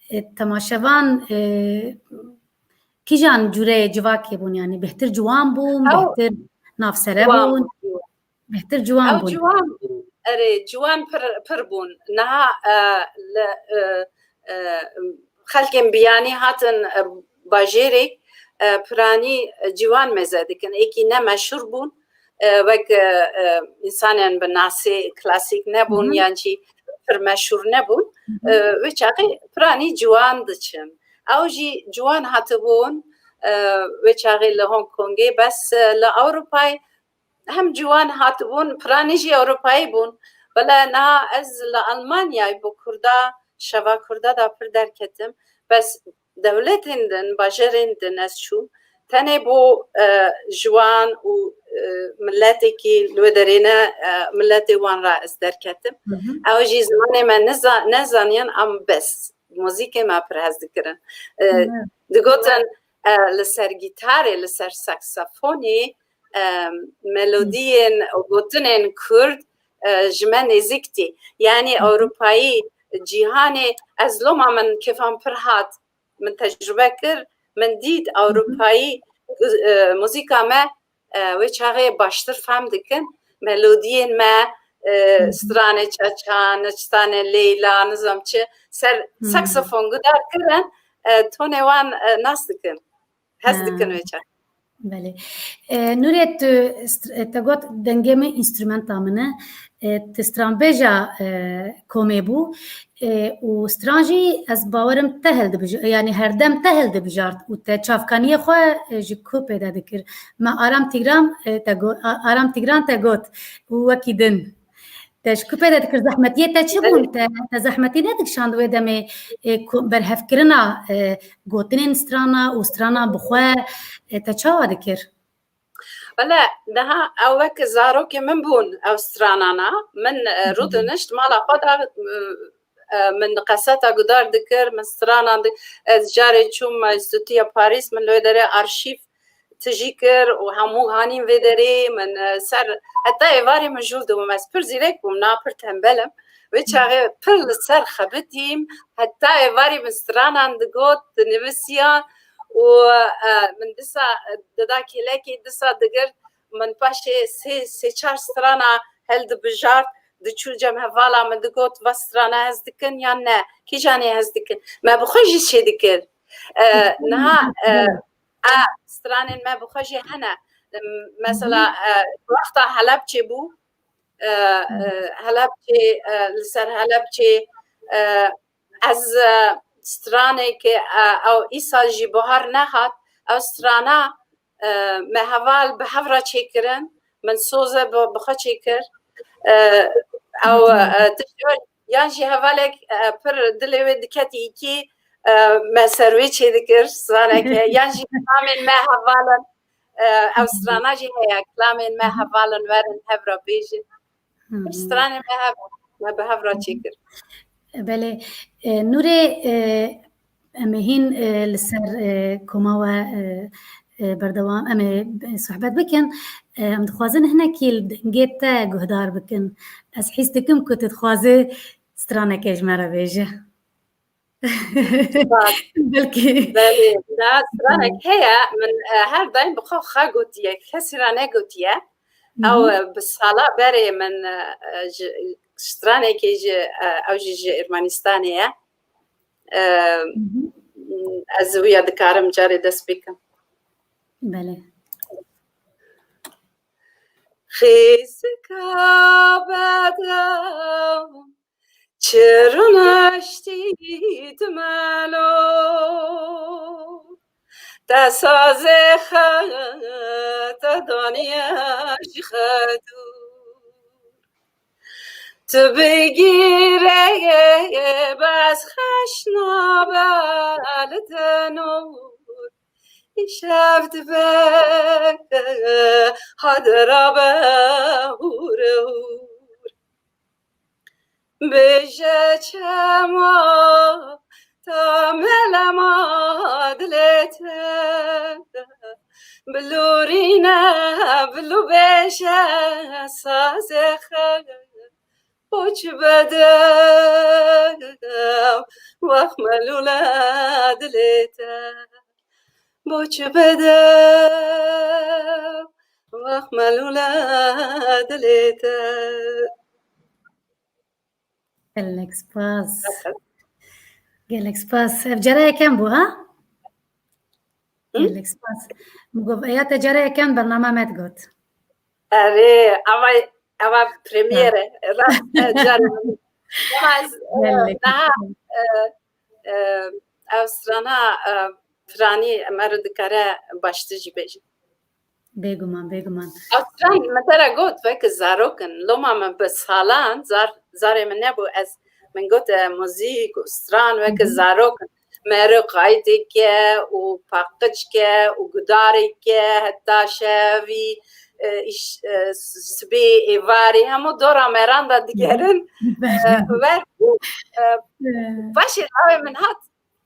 e, temaşevan, e, kîjan cûreyê civakê bûn, yanî bêhtir ciwan bûn, Ew bêhtir navsere ciwan bûn? bûn. Bêhtir ciwan Ew bûn. Ciwan bûn. Erê, ciwan pir, pir bûn. Niha, e, li, e, e, xelkên biyanî hatin, e, bajêrê, e, piranî ciwan mêze dikin. Êkî ne meşhûr bûn, e, wek, e, e, însanên bi nasê klasîk nebûn Hı hı. yan jî pir meşhûr nebûn. Hı hı. E, wê çaxê piranî ciwan diçin. Ew jî ciwan hatibûn, e, wê çaxê li Hong Kongê, bes, e, li Ewropayê hem ciwan hatibûn, piranî jî Ewropayî bûn. Wele niha ez li Almanyayê bo Kurda, şeva Kurda da pir derketim. Bes dewletên din, bajarên din ez çûm. Tenê bo, e, ciwan û, e, miletekî li wê derê ne, e, miletê wan re ez derketim. Hı hı. Ew jî zimanê me niza-, nezaniyan, em bes muzîkê me pir hez dikirin. E, Hı. digotin, e, li ser gîtarê, li ser saksafonê, e, melodiyên û gotinên kurd, e, ji me nêzîk tî. Yanî Hı hı. Ewropayî, cîhanê, ez loma min kêfan pir hat, min tecrube kir, min dît Hı hı. Ewropayî, e, muzîka me, e, wê çaxê baştir fehm dikin. Melodiyên me, e, Hı hı. stranê Çaçan, stranê Leyla, nizam çi, ser Hı hı. saksofon gudar kirin, e, tonê wan, e, nas dikin. Hez Ha. dikin wê çaxê. Belê. E, Nûrê, tu st-, e, te got dengê min înstrumenta min e. E, tu stranbêja, e, komê bû. E, û stran jî ez bawerim te hildibij-, yanî herdem te hildibijart û te çavkaniyê xwe, e, ji ku pêde dikir? Me Aram Tîgran, e, te go-, A-, Aram Tîgran te got û wekî din. Te ji ku pêde dikir, zehmetiyê te çi bûn? Belê. Te, te zehmetî nedikişand wê demê, e, ku berhevkirina, e, gotinên strana û strana bi xwe, e, te çawa dikir? Wele, daha ew wek zarokê min bûn, ew stranana. Min, e, Hı hı. rûdinişt mala xwe de, e, e, min qeseta gudar dikir, min stranan di-, ez carê çûm Înstîtuya Parîs, min li wê derê arşîv tijî kir û hemû hanîn vê derê min, e, ser, heta êvarê min jûl dibûm. Ez pir zîrek bûm, na pir tembel im. Wê çaxê pir li ser xebitîm, heta êvarê min stranan digot, dinivisiya û, e, min disa, e, dida kêlekê, disa digirt, min paşê sê, sê çar strana hildibijart, diçû cem hevala min digot, va strana hez dikin yan ne? Kîjanê hez dikin? Me bi xwe jî çê dikir. E, niha, e, a, stranên me bi xwe jî hene. Mesela, e, wexta Helebçê bû, e, e, Helebçê, e, li ser Helebçê, e, ez, e, stranê ke, e, ew îsal jî buhar nehat, ew strana, e, me heval bi hev re çêkirin, min soze bi, bi xwe çêkir. E, ew, e, tişt, yan jî hevalek, e, pir dilê wê diketî îkî, e, me ser wê çêdikir straneke, yan jî kilamên me hevalin, e, ew strana jî heye, kilamên me hevalin werin hev re bêjin. Hı hı. Stranên me hev, me bi hev re çêkir. Belê, e, Nûrê, e, em ê hîn, e, li ser, e, koma we, e, e, berdewam, em ê, e, sohbet bikin. E, em dixwazin hinekî li dengê te guhdar bikin. Ez hîs dikim ku tu dixwazî straneke ji me re bêje. Belkî. Belê, da stranek heye, min, e, her daim bi xwe xwe gotiye, kesî re negotiye. Ew, e, bi sala berê min, e, ji stranekê ji, e, ew jî ji Ermenistanê ye. E, ez wiya dikarim carê dest pê kim. Belê. Xêzika bedew çirûn eştî dimelo. Te sazê xwe te daniye ji xwe dûr. Tu bigîre bes xeş nabe li te nor. Îşev dibe hadira be hûr hûr. Bêje çema ta melema dilê te. Bilûrîne bilû bêje sazê xwe. Boç bedew wex melûle dilê te. Boç bedew wex melûle dilê te. Gelek spas. Gelek spas. Ev cara yekem bû, ha? Gelek spas. Min got, eya te cara yekem bername me digot. Erê, ava, ava premiere. Rast, e, carê min. Ama ez, e, Gelek daha, spas. E, e, ev strana, e, piranî me re dikare baştir jî bêje. Bêguman, bêguman. Ew stran min te re got, weke zarok in. Loma min bi salan, zar, zarê min nebû. Ez, min got, e, muzîk û stran weke zarok in. Meriqay dike û paqij ke û gudarê ke heta şevî, e, îş-, e, sibê êvarê hemû dora meran de digerin. E, wer bû, e, paşê lawê min hat,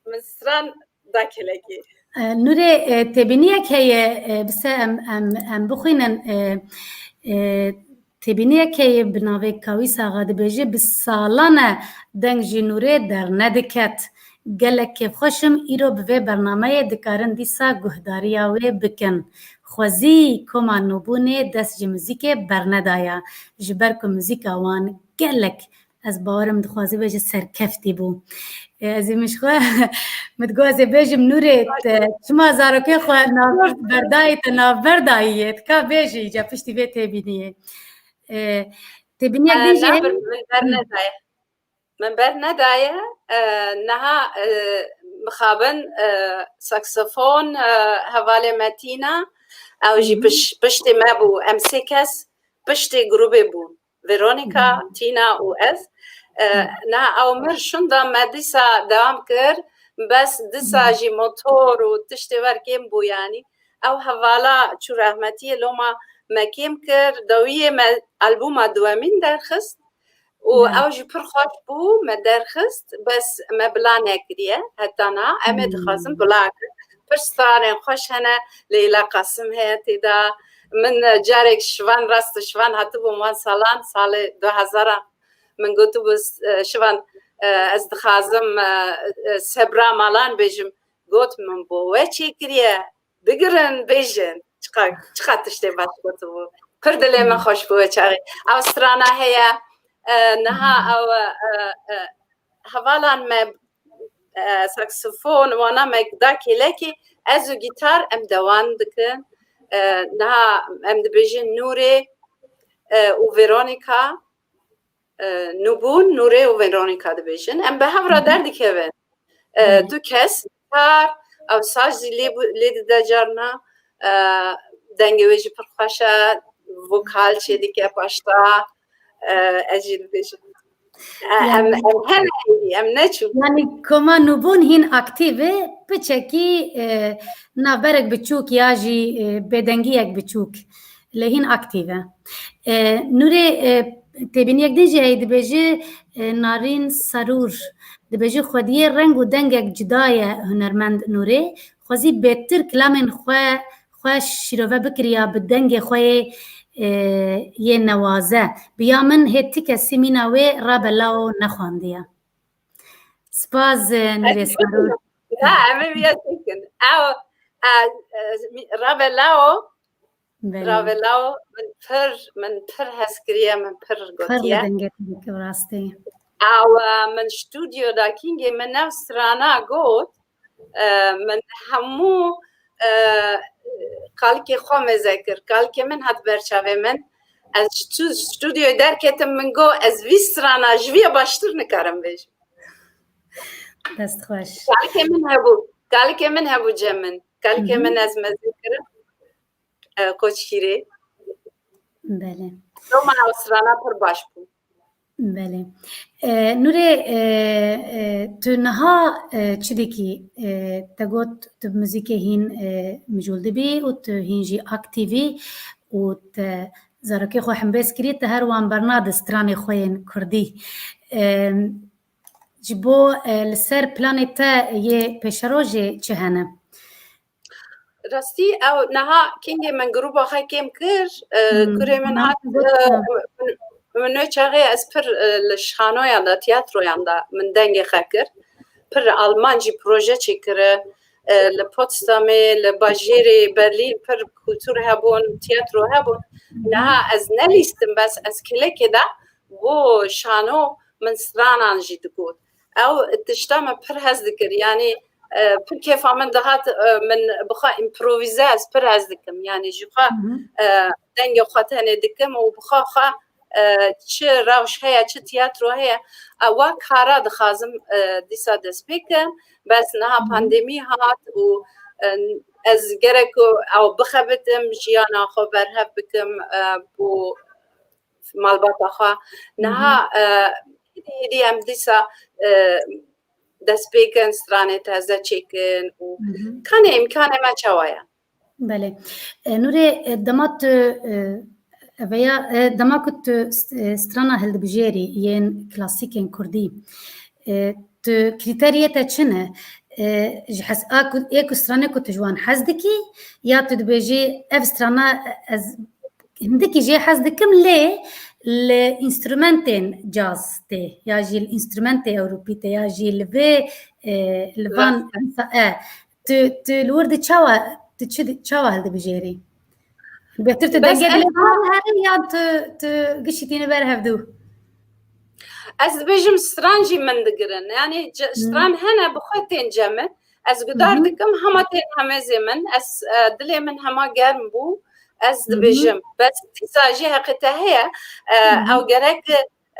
min stran da kelekê. E, Nûrê, e, têbîniyek heye, e, bise em, em, em bixwînin, e, e, têbîniyek heye bi navê Kawîs Axa dibêje, bi salan e deng ji Nûrê dernediket. Gelek kêfxweş im, îro bi vê bernameyê dikarin dîsa guhdariya wê bikin. Xwezî koma nûbûnê dest ji muzîkê bernedaya. Ji ber ku muzîka wan gelek Ez bawerim dixwaze bêje serkeftî bû. E, ez ê min ji xwe, min digot ez ê bêjim Nûrê, te çima zarokê xwe navber dayî, te navber dayî yê? Tika bêjî îca piştî vê têbîniyê. E, têbîniyek E, din jî na, heye. Bir, min bernedaye. Min bernedaye. E, niha, e, mixabin, e, saksofon, e, hevalê me Tîna, ew jî Hı hı. piş-, piştê me bû. Em sê kes piştê grûbê bûn. Veronica, Hı. Tîna û ez. E, Hı. niha ew mir şunda me dîsa dewam kir. Bes dîsa Hı. jî motor û tiştê wer kêm bû yanî. Ew hevala çû rehmetiyê, loma me kêm kir. Dawiyê me albûma duwemîn derxist. Û Hı. ew jî pir xweş bû, me derxist. Bes me bila nekiriye. Heta niha em ê Hı. dixwazin bila kin. Pir stranên xweş hene. Leyla Qasim heye tê de. Min, e, carek Şivan, rast Şivan hatibû wan salan, salê du hezar a. Min gotibû, e, Şivan, e, ez dixwazim, e, e, Sebra Malan bêjim. Got, min bo we çêkiriye. Bigirin, bêjin. Çiqa, çiqa tiştê baş gotibû. Pir dilê min Hı. xweş bû wê çaxê. Ew strana heye, e, niha Hı. ew, e, e, hevalan me e, saksofon, wana me da kêlekê, ez û gîtar em dewan dikin. E, niha em dibêjin Nûrê, e, û Veronica, e, Nûbûn, Nûrê û Veronica dibêjin. Em bi hev re Hı hı. derdikevin. E, Hı. du kes, gîtar, ew saz jî lê bu-, lê dide carna. E, dengê wê jî pir xweş e, vokal çêdike paşta. E, ez jî dibêjim. E, em, Yanî em hene êdî, em neçûn. Yanî koma Nûbûn hîn aktîv e, piçekî, e, navberek biçûk ya jî, e, bêdengiyek biçûk. Lê hîn aktîv e. E, Nûrê, e, têbîniyek din jî heye dibêje, e, Narîn Sarûr dibêje, xwediyê reng û dengek cuda ye hunermend Nûrê. Xwezî bêtir kilamên xwe xwe şîrove bikiriya bi dengê xwe yê, e, yê newaze. Bi ya min hê ti kesî mîna wê Rabe Lao nexwandiye. Spas, e, Nûrê Sarûr. Na, em ê viya çêkin. Ew, e, e, Rabe Lao, Belê. Ravelaw min pir, min pir hez kiriye, min pir Pir li gotiye. dengê te dike rastî. Ew, e, min stûdyo da kîngê min ev strana got, e, min hemû, e, kalikê xwe mêze kir. Kalikê min hat ber çavê min. Ez ji tu-, stûdyoyê derketim, min got, ez vî strana ji vî baştir nikarim bêjim. Dest xweş. Kalikê min hebû. Kalikê min hebû cem min. Kalikê Hı hı. min ez mêze kirim. E, Koçgîrê. Belê. Loma ew strana pir baş bû. Belê. E, Nûrê, e, e, tu niha, e, çi dikî? E, te got tu bi muzîkê hîn, e, mijûl dibî û tu hîn jî aktîv î û te zarokê xwe hembêz kirî, te her wan bernadi stranê xwe yên kurdî. E, ji bo, e, li ser planê te yê pêşerojê çi hene? Rastî ew niha kengê min grûba xwe kêm kir, e, Hmm. kurê min Niha hat, tu got, e, ha. min, min wê çaxê ez pir, e, li şanoyan de, tiyatroyan de min dengê xwe kir. Pir Alman jî proje çêkiri, e, li Potsdamê, li bajêrê Berlîn pir kultur hebûn, tiyatro hebûn. Niha ez nelîstim, bes ez kilekê de bo şano min stranan jî digot. Ew tişta min pir hez dikir. Yanî, e, pir kêfa min dihat, e, min bi xwe împrovîze ez pir hez dikim. Yanî ji xwe, Hı hı. e, dengê xwe tenê dikim û bi xwe xwe, e, çi rewş heye, çi tiyatro heye, e, wa kara dixwazim, e, dîsa dest pê kim. Bes niha Hı hı. pandemî hat û, e, ez gerek ku ew bixebitim, jiyana xwe berhev bikim, e, bo malbata xwe. Hı hı. Niha, e, hêdî hêdî em dîsa, e, dest pê kin, stranê teze çêkin û Hı hı. kanê îmkanê me çawa ye? Belê. E, Nûrê, e, dema tu, e, eveya, e, dema ku tu st-, e, strana hildibijêrî yên klasîkên kurdî, e, tu krîteriyê te çi ne? E, ji hes-, a ku, ê ku stranê ku tu ji wan hez dikî, ya tu dibêjî, ev strana ez hindikî jê hez dikim, lê li înstrumentên caz tê, ya jî li înstrumentê ewropî tê, ya jî li vê, e, li van, e, tu, tu li wir di çawa, tu çi di, çawa hildibijêrî? Bêtir tu dengê dilê xwe diherî yan tu, tu gişî tînî ber hevdû? Ez dibêjim stran jî min digirin. Yanî stran hene bi xwe tên cem min. Ez gudar dikim, hema tên hemêzê min. Ez, e, dilê min hema germ bû. Ez dibêjim. Bes dîsa jî heqê te heye. E, ew gerek,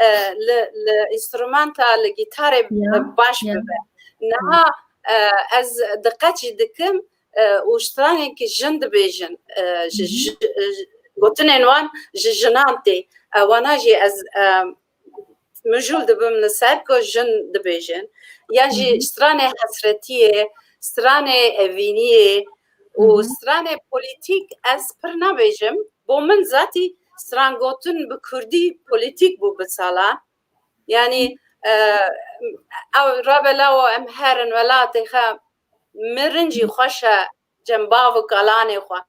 e, li, li înstrumenta, li gîtarê, e, baş bibe. Niha, e, ez diqet jî dikim, e, û stranekî jin dibêjin, e, ji, ji, ji, gotinên wan ji jinan tê. E, wana jî ez, e, mijûl dibim li ser ku jin dibêjin. Yan jî stranê hesretiyê, stranê evîniyê û stranê polîtîk ez pir nabêjim. Bo min zatî strangotin bi kurdî polîtîk bû bi salan. Yanî, e, ew rabelawo em herin welatê xwe, mirin jî xweş e cem bav û kalanê xwe.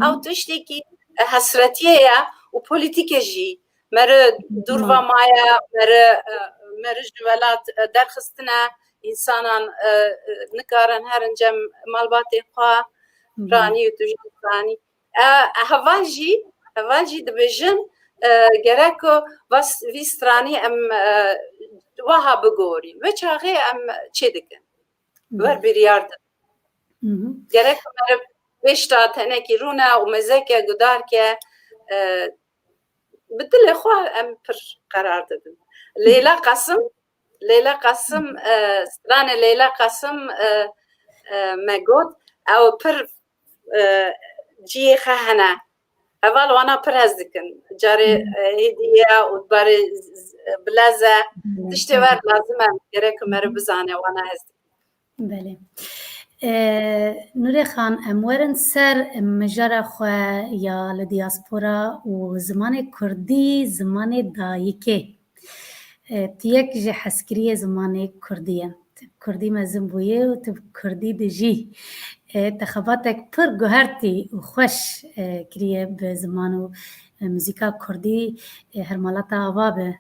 Ew tiştekî, e, hesretiyê ye û polîtîkê jî. Meri dûr ve maye, meri, e, meri ji welat, e, derxistine, însanan, e, e, nikarin herin cem malbatê xwe, piranî û tu jî piranî. E, heval jî, heval jî dibêjin, e, gerek ku vas-, vî stranî em, e, wiha bigorîn. Wê çaxê em çê dikin. Wer biryar din. Gerek ku meriv pêş de tenekî rûne û mêzeke gudarke, e, bi dilê xwe em pir qerar didin. Leyla Qasim, Leyla Qasim, e, stranê Leyla Qasim, e, e, me got, ew pir, e, ciyê xwe hene. Heval wana pir hez dikin. Carê, e, hêdî ye û barê z-, z-, bilez e. Tiştê wer lazim e, gerek meriv bizane wana hez dikin. Belê. E, Nûrê Xan, em werin ser mijara xwe ya li diaspora û zimanê kurdî, zimanê dayikê. E, tu yek ji hezkiriyê zimanê kurdî ye. Tu bi kurdî mezin bûyê û tu bi kurdî dijî. E, te xebatek pir guhertî û xweş, e, kiriye bi ziman û, e, muzîka kurdî, e, her malata ava be.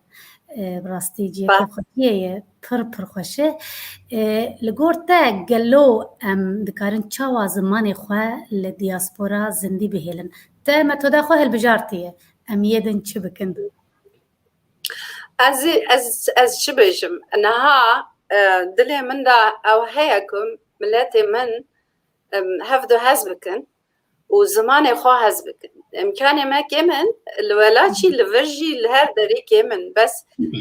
E, bi rastî cihekî xweşiyê ye, pir, pir xweş e. E, li gor te gelo em dikarin çawa zimanê xwe li diaspora zindî bihêlin? Te metoda xwe hilbijartiye. Em yê din çi bikin? Ez, ez, ez çi bêjim? Niha, e, dilê min de ew heye ku miletê min, em, hevdu hez bikin û zimanê xwe hez bikin. Îmkanê me kêm in, li welat jî, li vir jî, li her derê kêm in. Bes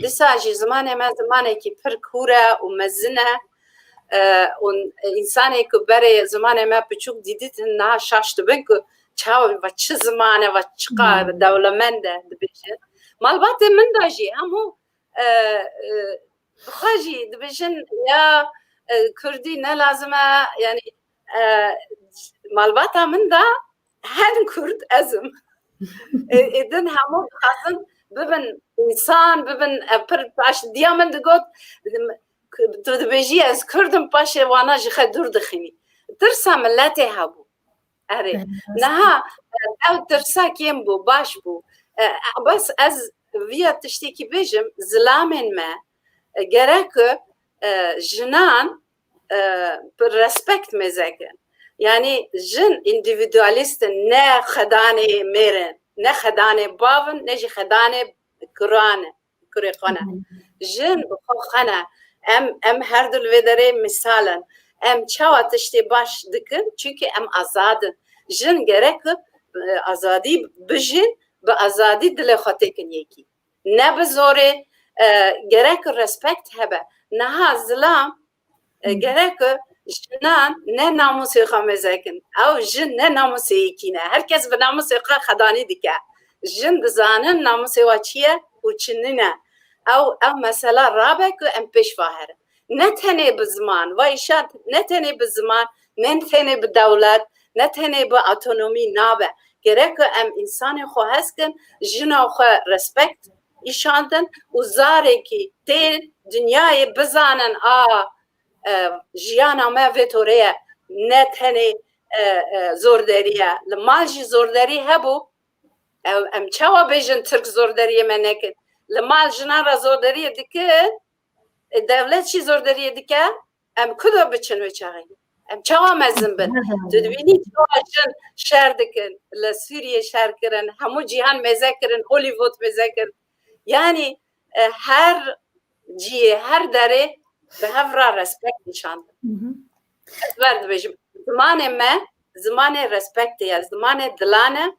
dîsa jî zimanê me zimanekî pir kûr e û mezin e. E, û însanê ku berê zimanê me piçûk dîdîtin, niha şaş dibin ku çawa, va çi ziman e, va çiqa dewlemend e, dibêjin. Malbatê min de jî hemû, e, e, bi xwe jî dibêjin ya, e, kurdî ne lazim e, yanî, e, malbata min de hen kurd ez im. Ê, ê din hemû dixwazin bibin însan, bibin, e, pir baş. Diya min digot, tu dibêjî ez kurd im, paşê wana ji xwe dûr dixînî. Tirsa miletê hebû. Erê. Niha, e, ew tirsa kêm bû, baş bû. E, bes ez viya tiştekî bêjim, zilamên me, e, gerek e, jinan, e, bi respekt mêze kin. Yanî jin îndîvîdualîst in, ne xedanê mêr in, ne xedanê bav in, ne jî xedanê kuran in, kurê xwe ne. Jin bi xwe xwe ne. Em, em her du li vê derê misal in. Em çawa tiştê baş dikin? Çimkî em azad in. Jin gerek e, azadî bijîn, bi azadî dilê xwe têkin yekî. Ne bi zorê, e, gerek respekt hebe. Niha zilam, e, gerek jinan ne namûsê xwe mêze kin. Ew jin ne namûsê yekî ne. Her kes bi namûsê xwe xedanî dike. Jin dizanin namûsê wa çi ye û çi nîne. Ew, ew mesela rabe ku em pêş ve herin. Ne tenê bi ziman, va îşan ne tenê bi ziman, ne tenê bi dewlet, ne tenê bi otonomî nabe. Gerek ku em însanê xwe hez kin, jina xwe respekt îşandin û zarekî tê dinyayê bizanin, a, e, jiyana me vê torê ye, ne tenê, e, e, zorderî ye. Li mal jî zorderî hebû, ew, em çawa bêjin Tirk zorderiyê me nekin? Li mal jinan re zorderiyê dikin, e, dewlet jî zorderiyê dike, em ku de biçin wê çaxê? Em çawa mezin bin? Tu dibînî çawa jin şer dikin, li Sûriyê şer kirin, hemû cîhan mêze kirin, Hollywood mêze kir. Yanî, e, her cihê, her derê bi hev re respekt nîşan din. Ez wer dibêjim, zimanê me, zimanê respektê ye, zimanê dilan e,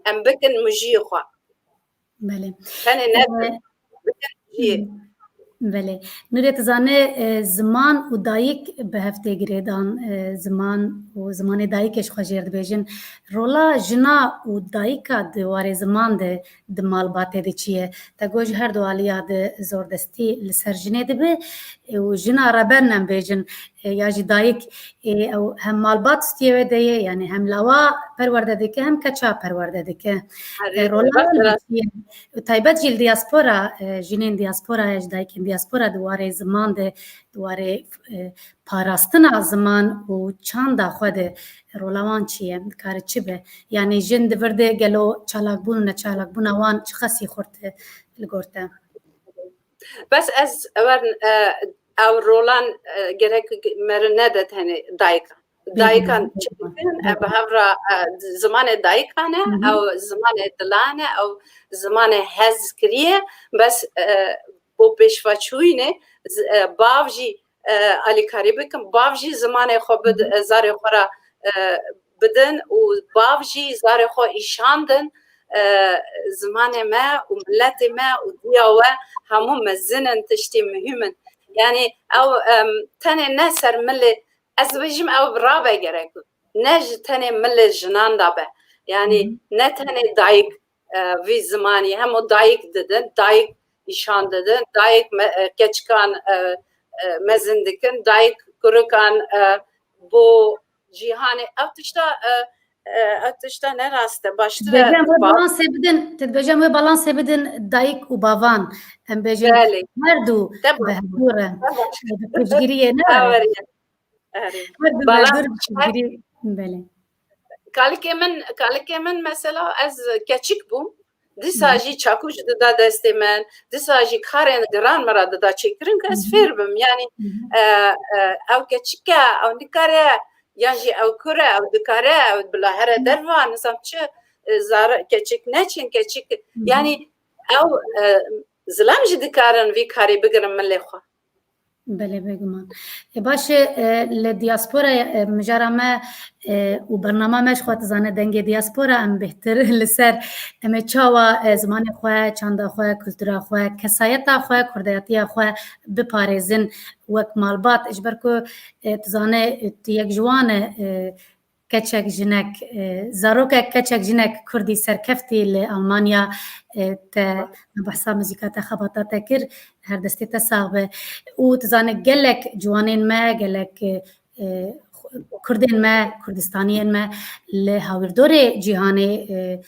em bikin mijiyê xwe. Belê. Tenê ne, e, bikin mijiyê. Belê. Nûrê, tu zanî, e, ziman û dayik bi hev tê girêdan, e, ziman û zimanê dayikê ji xwe jêr dibêjin. Rola jina û dayika di warê ziman de di malbatê de çi ye? Te got ji her du aliya de zordestî li ser jinê dibe, e, û jina reben em bêjin, e, ya jî dayik, e, ew hem malbat stiyê wê de ye, yanî hem lawa perwerde dike, hem keça perwerde dike. E, rola wan çi ye? Taybet jî li diaspora, e, jinên diaspora ya ji dayikên diaspora di warê ziman de, di warê, e, parastina ziman û çanda xwe de rola wan çi ye? Dikare çi be? Yanî jin di vir de gelo çalakbûn û neçalakbûna wan çiqasî xurt e li gor te? Bes ez wer, e, ew rolan, e, gerek meriv nede tenê dayikan. Dayikan çi dikin? E, bi hev re, e, zimanê dayikan e, ew zimanê dilan e, ew zimanê hez kiriye. Bes, e, bo pêşveçûyînê, z-, e, bav jî, e, alîkarî bikin, bav jî zimanê xwe bid-, e, zarê xwe re, e, bidin û bav jî zarê xwe îşandin, e, zimanê me û miletê me û diya we hemû mezin in, tiştê muhîm in. Yanî ew, em, tenê ne ser milê, ez dibêjim ew rabe gerek. Ne ji tenê milê jinan de be. Yanî ne tenê dayik, e, vî zimanî, hemû dayik didin, dayik îşan didin, dayik me-, e, keçikan, e, e, mezin dikin, dayik kurikan, e, bo cîhanê. Ev tişta, e, e, ev tişta ne rast e. Baştir e. Dibêjin wê balansê bidin, tu dibêjin wê balansê bidin dayik û bavan. Em bêjin her du bi hev re. Bi piştgiriyê ne. Erê. Her du bi hev re bi piştgirî. Belê. Kalikê min, kalikê min mesela ez keçik bûm. Dîsa jî çakû jî dida destê min, dîsa jî karên giran min re dida çêkirin ku ez fêr bim. Yanî, e, e, ew keçik e, ew nikare, yan jî ew kur e, ew dikare, ew bila here derva, nizam çi, e, zar-, keçik neçin, keçik, yanî ew, e, zilam jî dikarin vî karî bigirin milê xwe. Belê, bêguman. E, baş e, e, li diaspora, e, mijara me, e, û bernama me ji xwe dizane dengê diaspora, em bêhtir li ser em ê çawa, e, zimanê xwe, çanda xwe, kultura xwe, kesayeta xwe, kurdayetiya xwe biparêzin wek malbat. Ji ber ku, e, dizane, e, tu yek ji wan e, e, keçek jinek, e, zarokek keçek jinek kurdî serkeftî li Almanya, e, te me behsa muzîka te xebata te kir, her destê te sax be. Û tu zane gelek ciwanên me, gelek, e, e, kurdên me, kurdistaniyên me li hawirdorê cîhanê, e,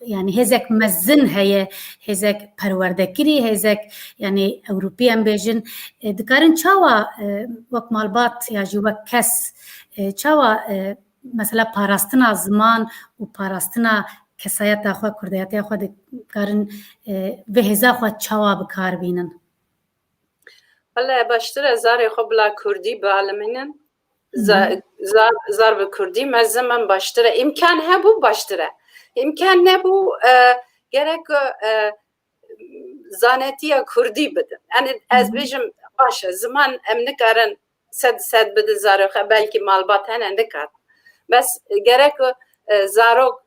yanî hêzek mezin heye, hêzek perwerdekirî, hêzek, yanî ewropî em bêjin, e, dikarin çawa, e, wek malbat ya jî wek kes, e, çawa, e, mesela parastina ziman û parastina kesayeta xwe, kurdayetiya xwe dikarin, e, vê hêza xwe çawa bi kar bînin? Wele baştir e zarê xwe bila kurdî bialimînin. Za-, zar, zar bi kurdî mezin in baştir e. Îmkan hebû baştir e. Îmkan nebû, e, gerek, e, zanetiya kurdî bidin. Yanî ez bêjim, baş e, ziman em nikarin sed sed bidin zarê xwe, belkî malbat hene nikat. Bes gerek, e, zarok,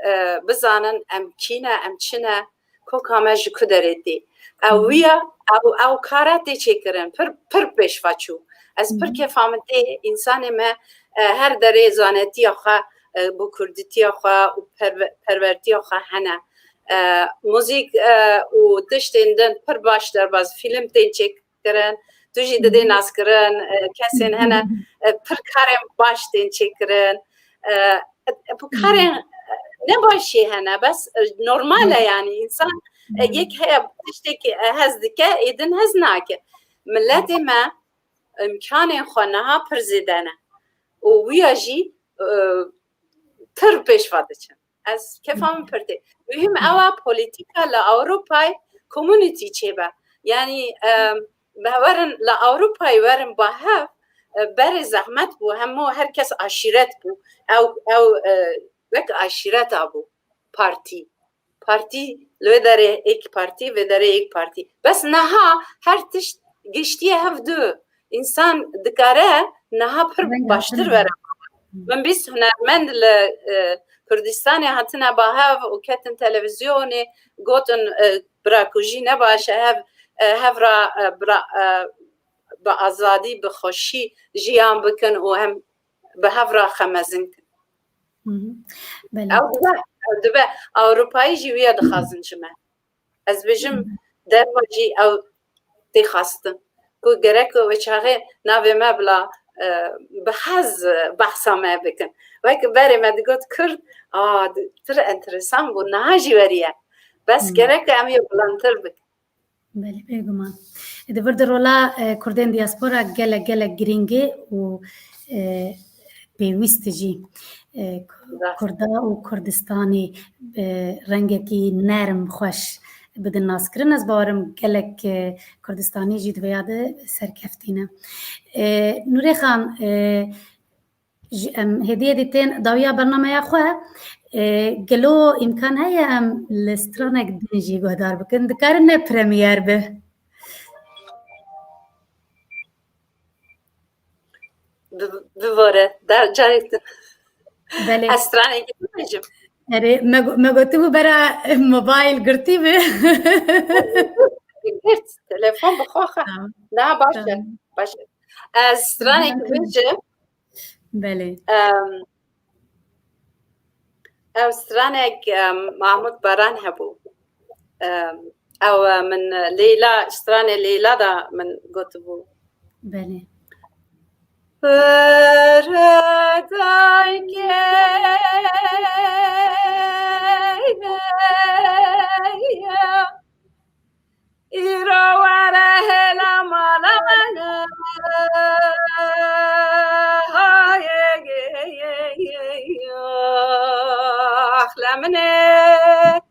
e, bizanin em kî ne, em çi ne, koka me ji ku derê tê. Ew wî ye, ew, ew kara tê çêkirin, pir, pir pêşva çû. Ez pir kefa min tê, însanê me, e, her derê zanetiya xwe, e, bi kurditiya xwe û perwe-, perwertiya xwe hene. E, muzîk, e, û tiştên din pir baş derbas, fîlm tên çêkirin, tu jî didê naskirin, e, kesên hene, e, pir karên baş tên çêkirin. E, e, bu karên, e, ne baş jî hene, bes, e, normal e yanî, însan, e, yek heye tiştekî, e, hez dike, ê din hez nake. Miletê me îmkanên xwe niha pir zêde ne. Û wîya jî, e, pir pêşva diçin. Ez kefa min pir tê. Muhîm ew e polîtîka li Ewropayê community çêbe. Yanî, em, me werin li Ewropayê werin ba hev, e, berê zehmet bû, hemû her kes aşîret bû. Ew, ew, e, wek aşîreta bû, partî. Partî, li wê derê êk partî, vê derê êk partî. Bes niha her tişt giştiye hev du. Însan dikare niha pir baştir were. Min bîst hunermend li, e, Kurdistanê hatine ba hev û ketin televîzyonê, gotin, e, bira kujî ne baş e, hev, e, hev ra, e, bira, e, bi azadî, bi xweşî jiyan bikin û hem bi hev ra xwe mezin kin. Hı hı. Belê. Ew dibe, ew dibe. Ewropayî jî wiya dixwazin ji me. Ez bêjim, derva jî ew tê xwestin. Ku gerek wê çaxê navê me bila, e, bi hez, e, behsa me bikin. Wek berê me digot Kurd, a, di-, pir enteresan bû, niha jî weriye. Bes gerek em yê bilandtir bikin. Belê, bêguman. Di vir di rola, e, Kurdên diaspora gelek, gelek girîng e û, e, pêwîst e jî. E, Kurda û Kurdistanî, e, rengekî nerm, xweş bidin naskirin. Ez bawerim gelek, e, Kurdistanî jî di vê ya de serkeftî ne. E, Nûrê Xan, e, Ji em hêdî hêdî tên dawiya bernameya xwe, e, gelo îmkan heye em li stranek din jî guhdar bikin? Dikare ne premiyer be? Bi-, bivore, da carek din. Belê. Ez stranekî bibêjim. Erê, me go-, me gotibû bera mobayl girtî be. Girt, telefon bi xwe xwe. Tamam. Daha baş e. Tamam. Baş e. Ez stranekî bêjim. Belê. Em, ew stranek, em, Mahmud Baran hebû. Em, ew, e, min Leyla, stranê Leyla da min gotibû. Belê. Îro were hêla mala min. Ax le min ê.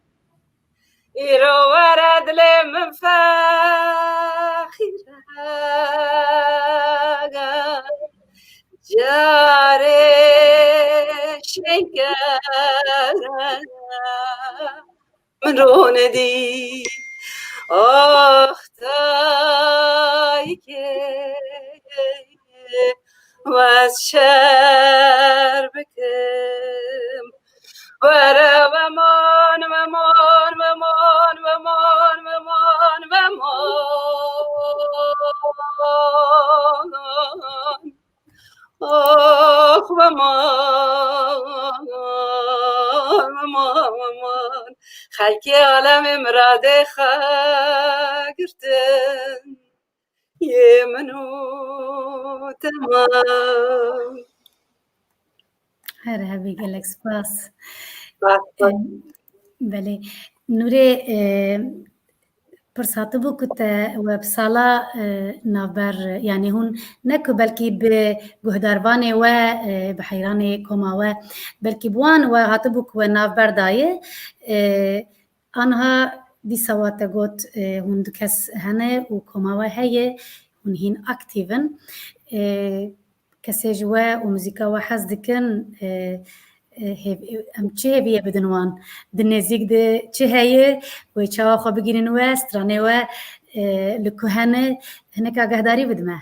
pêkere min ronedî. Ah, dayikê, wez şer bikim. Were weman, weman, weman, weman, weman, weman. Oh, weman, weman, weman. Xelkê alemê miradê xwe girtin. Yê min û temam. Her hebî, gelek spas. Spas, spas. Em, belê. Nûrê, e, pirs hatibû ku te we bi sala, e, navber, yanî hûn ne ku belkî bi guhdarvanê we, e, bi heyranê koma we, belkî bi wan we hatibû ku we navber daye, e, Aniha dîsa wa te got, e, hûn du kes hene û koma we heye, hûn hîn aktîv in. E, kesê ji we û muzîka we hez dikin, e, e, hêv-, em çi hêviyê bidin wan? Di nêzîk de çi heye? Wê çawa xwe bigînin we, stranê we, e, li ku hene? Hinek agahdarî bide me.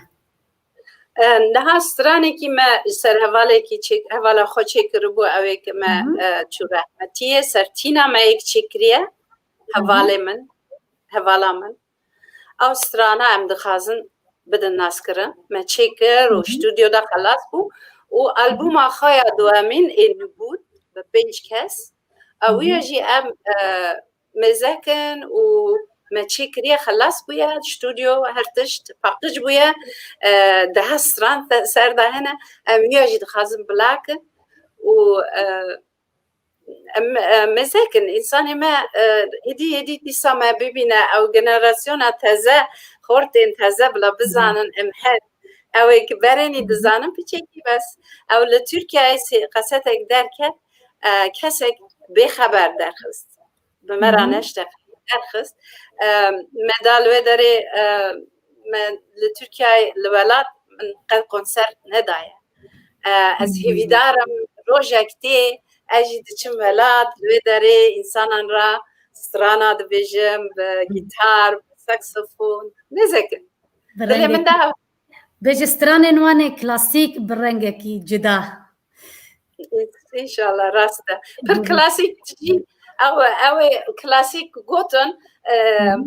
E, niha stranekî me ji ser hevalekî çêk-, hevala xwe çêkiribû, ew ê ke me, Hı hı. e, çû rehmetiyê, ser tîna me yek çêkiriye, Hı hı. hevalê min, hevala min. Ew strana em dixwazin bidin naskirin. Me çêkir û Hı hı. stûdyoda xelas bû û Hı hı. albûma xwe ya duemîn ê nû bûn bi pênc kes. Ew Hı hı. ya jî em, e, mêze kin û me çêkiriye, xelas bûye, stûdyo her tişt paqij bûye, e, deha stran te-, ser de hene, em wiya jî dixwazin bila kin û, e, em, e, mêze kin, însanê me, e, hêdî hêdî dîsa me bibîne, ew generasyona teze, xortên teze bila bizanin em her, ew ê ki berênî Hı hı. dizanin piçekî bes. Ew li Tirkiyeyê sê-, qesetek derket, e, kesek bêxeber derxist. Bi me Hı re hı. neştex derxist. E, me da li wê derê, e, me li Tirkiyeyê li welat min qet konser nedaye. E, ez Hı hı. hêvîdar im rojek tê ez jî diçim welat, li wê derê însanan re strana dibêjim, bi Hı. gîtar, bi saksofon, mêze kin. Bi Dilê min rengekî, de bêje stranên wan ê klasîk bi rengekî cuda. Înşallah, rast e. Pir Hı hı. klasîk jî, ew, ew ê klasîk gotin, e, Hı hı.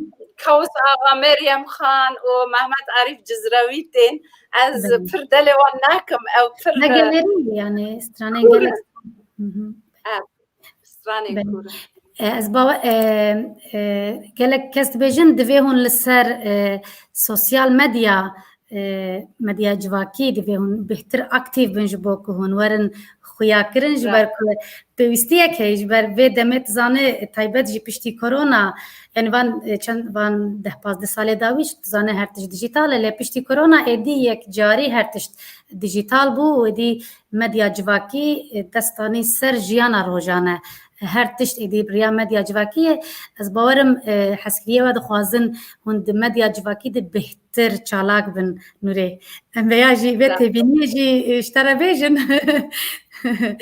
Kawus Axa Meryem Xan û Mehmet Arîf Cizrewî tên. Ez Belê. pir delê wan nakim, ew pir, Ne e, gelerî, yani, stranên kûr gelek. in. Hı hı. Evet, stranên Belê. kûr in. E, ez bawe-, e, e, gelek kes dibêjin, divê hûn li ser, e, sosyal medya, e, medya civakî, divê hûn bêhtir aktîv bin ji bo ku hûn werin xuyakirin, ji Bravo. ber ku pêwîstiyek heye, ji ber vê demê tu zane, taybet jî piştî korona, yani van, e, çend, van deh pazdeh salê dawî jî tu zane her tişt dijîtal e, lê piştî korona êdî yek carî her tişt dijîtal bû û êdî medya civakî, e, dest danî ser jiyana rojane. Her tişt êdî bi riya medya civakî ye. Ez bawerim, e, hezkiriyê we dixwazin hûn di medya civakî de bêhtir çalak bin Nûrê. Em vêya jî vê Bravo. têbîniyê jî, e, ji te re bêjin.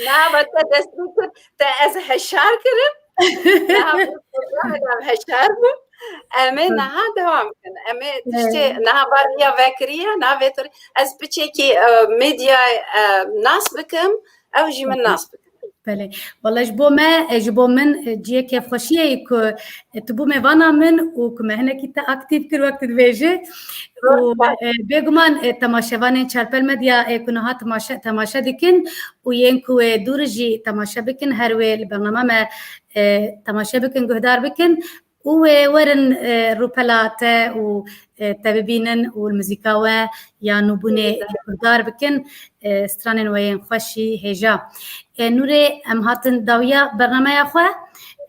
Na, me te dest bi kir, te ez heşar kirim. Niha em heşar bûn. Em ê Hı. niha dewam bikin. Em ê tiştê Evet. niha bariya vekiriye, niha vê tirî. Ez piçekî, e, medyayê, e, nas bikim, ew jî min Hı hı. nas bikin. Belê. Wele ji bo me, e, ji bo min, e, cihê kêfxweşiyê ye ku, e, tu bû mêvana min û ku me hinekî te aktîf kir wek tu dibêjî. Û, Rast e. e, bêguman, e, temaşevanên Çarpel Medya, e, ku niha temaşe, temaşe dikin û yên ku wê dûr jî temaşe bikin, her wê li bernama me, e, temaşe bikin, guhdar bikin. Û wê werin, e, rûpela te û, e, te bibînin û li muzîka we ya nûbûnê guhdar bikin, e, stranên we yên xweş jî hêja. E, Nûrê, em hatin dawiya bernameya xwe.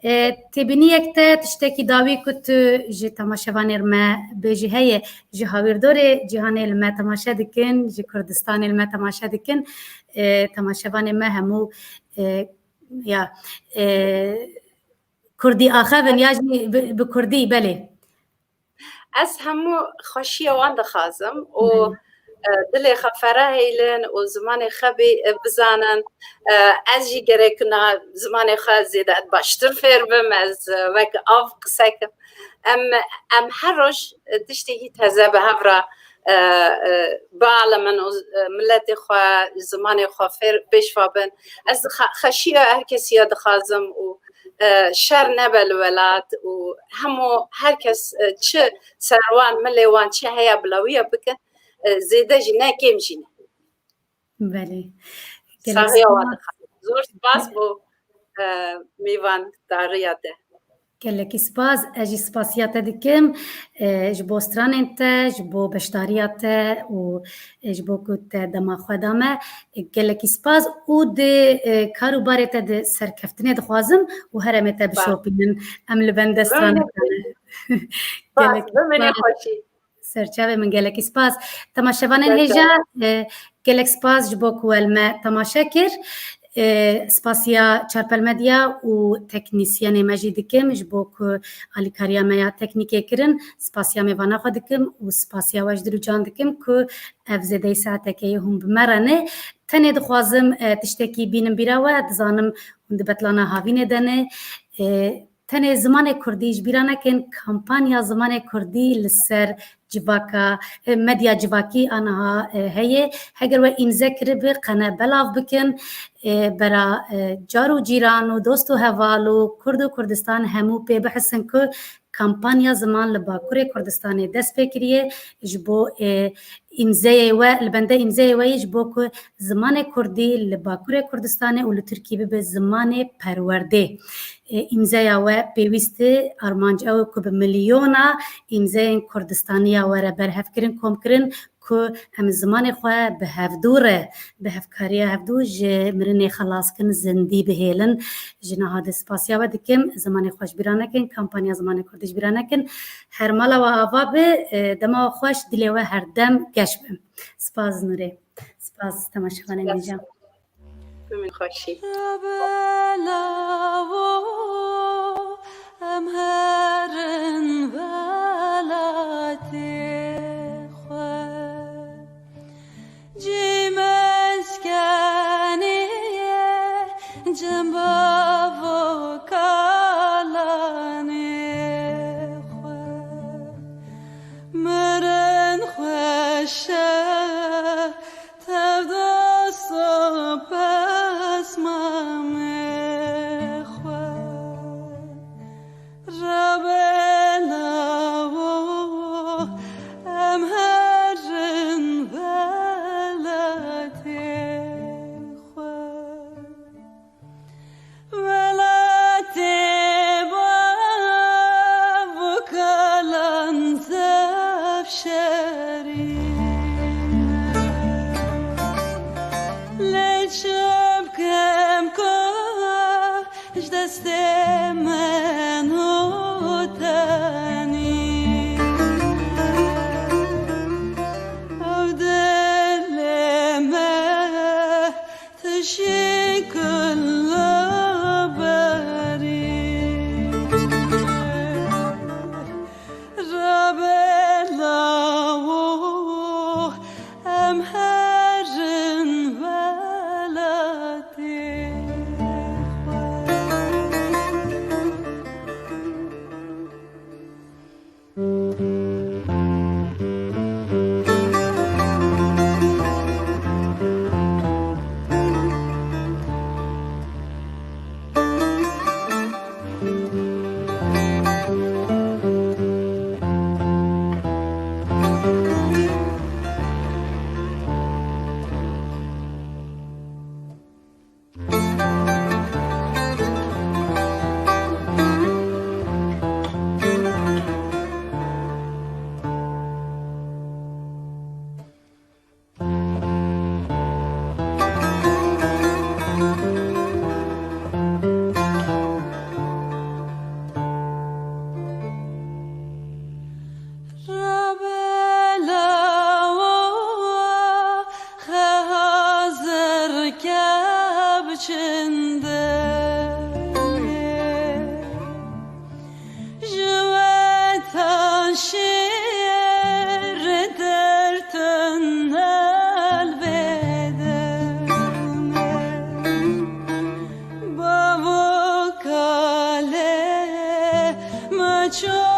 E, têbîniyek te tiştekî dawî ku tu ji temaşevanê me bêjî heye, ji hawîrdorê cîhanê li me temaşe dikin, ji Kurdistanê li me temaşe dikin, e, temaşevanê me hemû, e, ya, e, Kurdî axivin ya jî bi, bi Kurdî, belê. Ez hemû xweşiya wan dixwazim û Belê. e, dilê xwe ferehêlin û zimanê xwe bê, e, bizanin. E, ez jî gerek niha zimanê xwe zêde baştir fêr bim, ez, e, wek av qise kim. Em, em her roj, e, tiştekî teze bi hev re, e, e, bialimin û, e, miletê xwe, zimanê xwe fêr pêşva bin. Ez xe-, xeşiya her kesî ya dixwazim û, e, şer nebe li welat û hemû her kes, e, çi ser wan, milê wan çi heye bila wî ya bikin, e, zêde jî ne, kêm jî ne. Belê. Gelek Saxiya wan spas. Dixwazim. Zor spas bo, e, mêvandariya te. Gelekî spas. Ez jî spasiya te dikim, e, ji bo stranên te, ji bo beşdariya te û, e, ji bo ku te dema xwe da me. E, gelekî spas û di, e, kar û barê te di serkeftinê dixwazim û heremê te Spas. Bişopînin. Em li bende stranê Bimîne te ne. Spas, Gelekî bimîne spas. Xweşî. Serçavê min, gelekî spas. Temaşevanên Serçe. Hêja, e, gelek spas ji bo ku we li me temaşe kir. E, spasiya Çarpel Medya û teknîsyenê me jî dikim ji bo ku alîkariya me ya teknîkê kirin. Spasiya mêvana xwe dikim û spasiya we ji dil û can dikim ku ev zêdeyî saetekê yê hûn bi me re ne. Tenê dixwazim, e, tiştekî bînim bîra we, dizanim hûn di betlana havînê de ne. E, Tenê zimanê kurdî ji bîra nekin, kampanya zimanê kurdî li ser civaka, e, medya civakî aniha, e, heye. Heger we îmze kiribe, qene belav bikin, e, bera, e, car û cîran û dost û heval û Kurd û Kurdistan hemû pê bihisin ku kampanya ziman li Bakurê Kurdistanê dest pê kiriye ji bo, e, îmzeyê we, li bende îmzeyê we yê ji bo ku zimanê kurdî li Bakurê Kurdistanê û li Tirkî bibe zimanê perwerdê. E, îmzeya we pêwîst e, armanc ew e ku bi milyona îmzeyên Kurdistaniya were berhevkirin, komkirin, ku em zimanê xwe bi hevdû re, bi hevkariya hevdû ji mirinê xelas kin, zindî bihêlin. Ji niha de spasiya we dikim, zimanê xwe ji bîra nekin, kampanya zimanê kurdî ji bîra nekin. Her mala we ava be, e, dema we xweş, dilê we her dem geş be. Spas Nûrê. Spas temaşevanên Spas. Hêja. Bimîn xweşî. Belawo em herin welatê xwe. Cî meskenê ye cem bavo kalanê xwe. Mirin xweş e tev dosto pez mamê xwe. Rebelawo em herin welatê xwe. Welatê bav û kalan zaf şerîn e. Lê çi bikim ku ji destê min û tenî. Ew dilê me tişî kul berî. Rebelawo em herin welatê xwe. Rebelawo xe hazir ke biçin derê. Ji we taşî dertinde Ço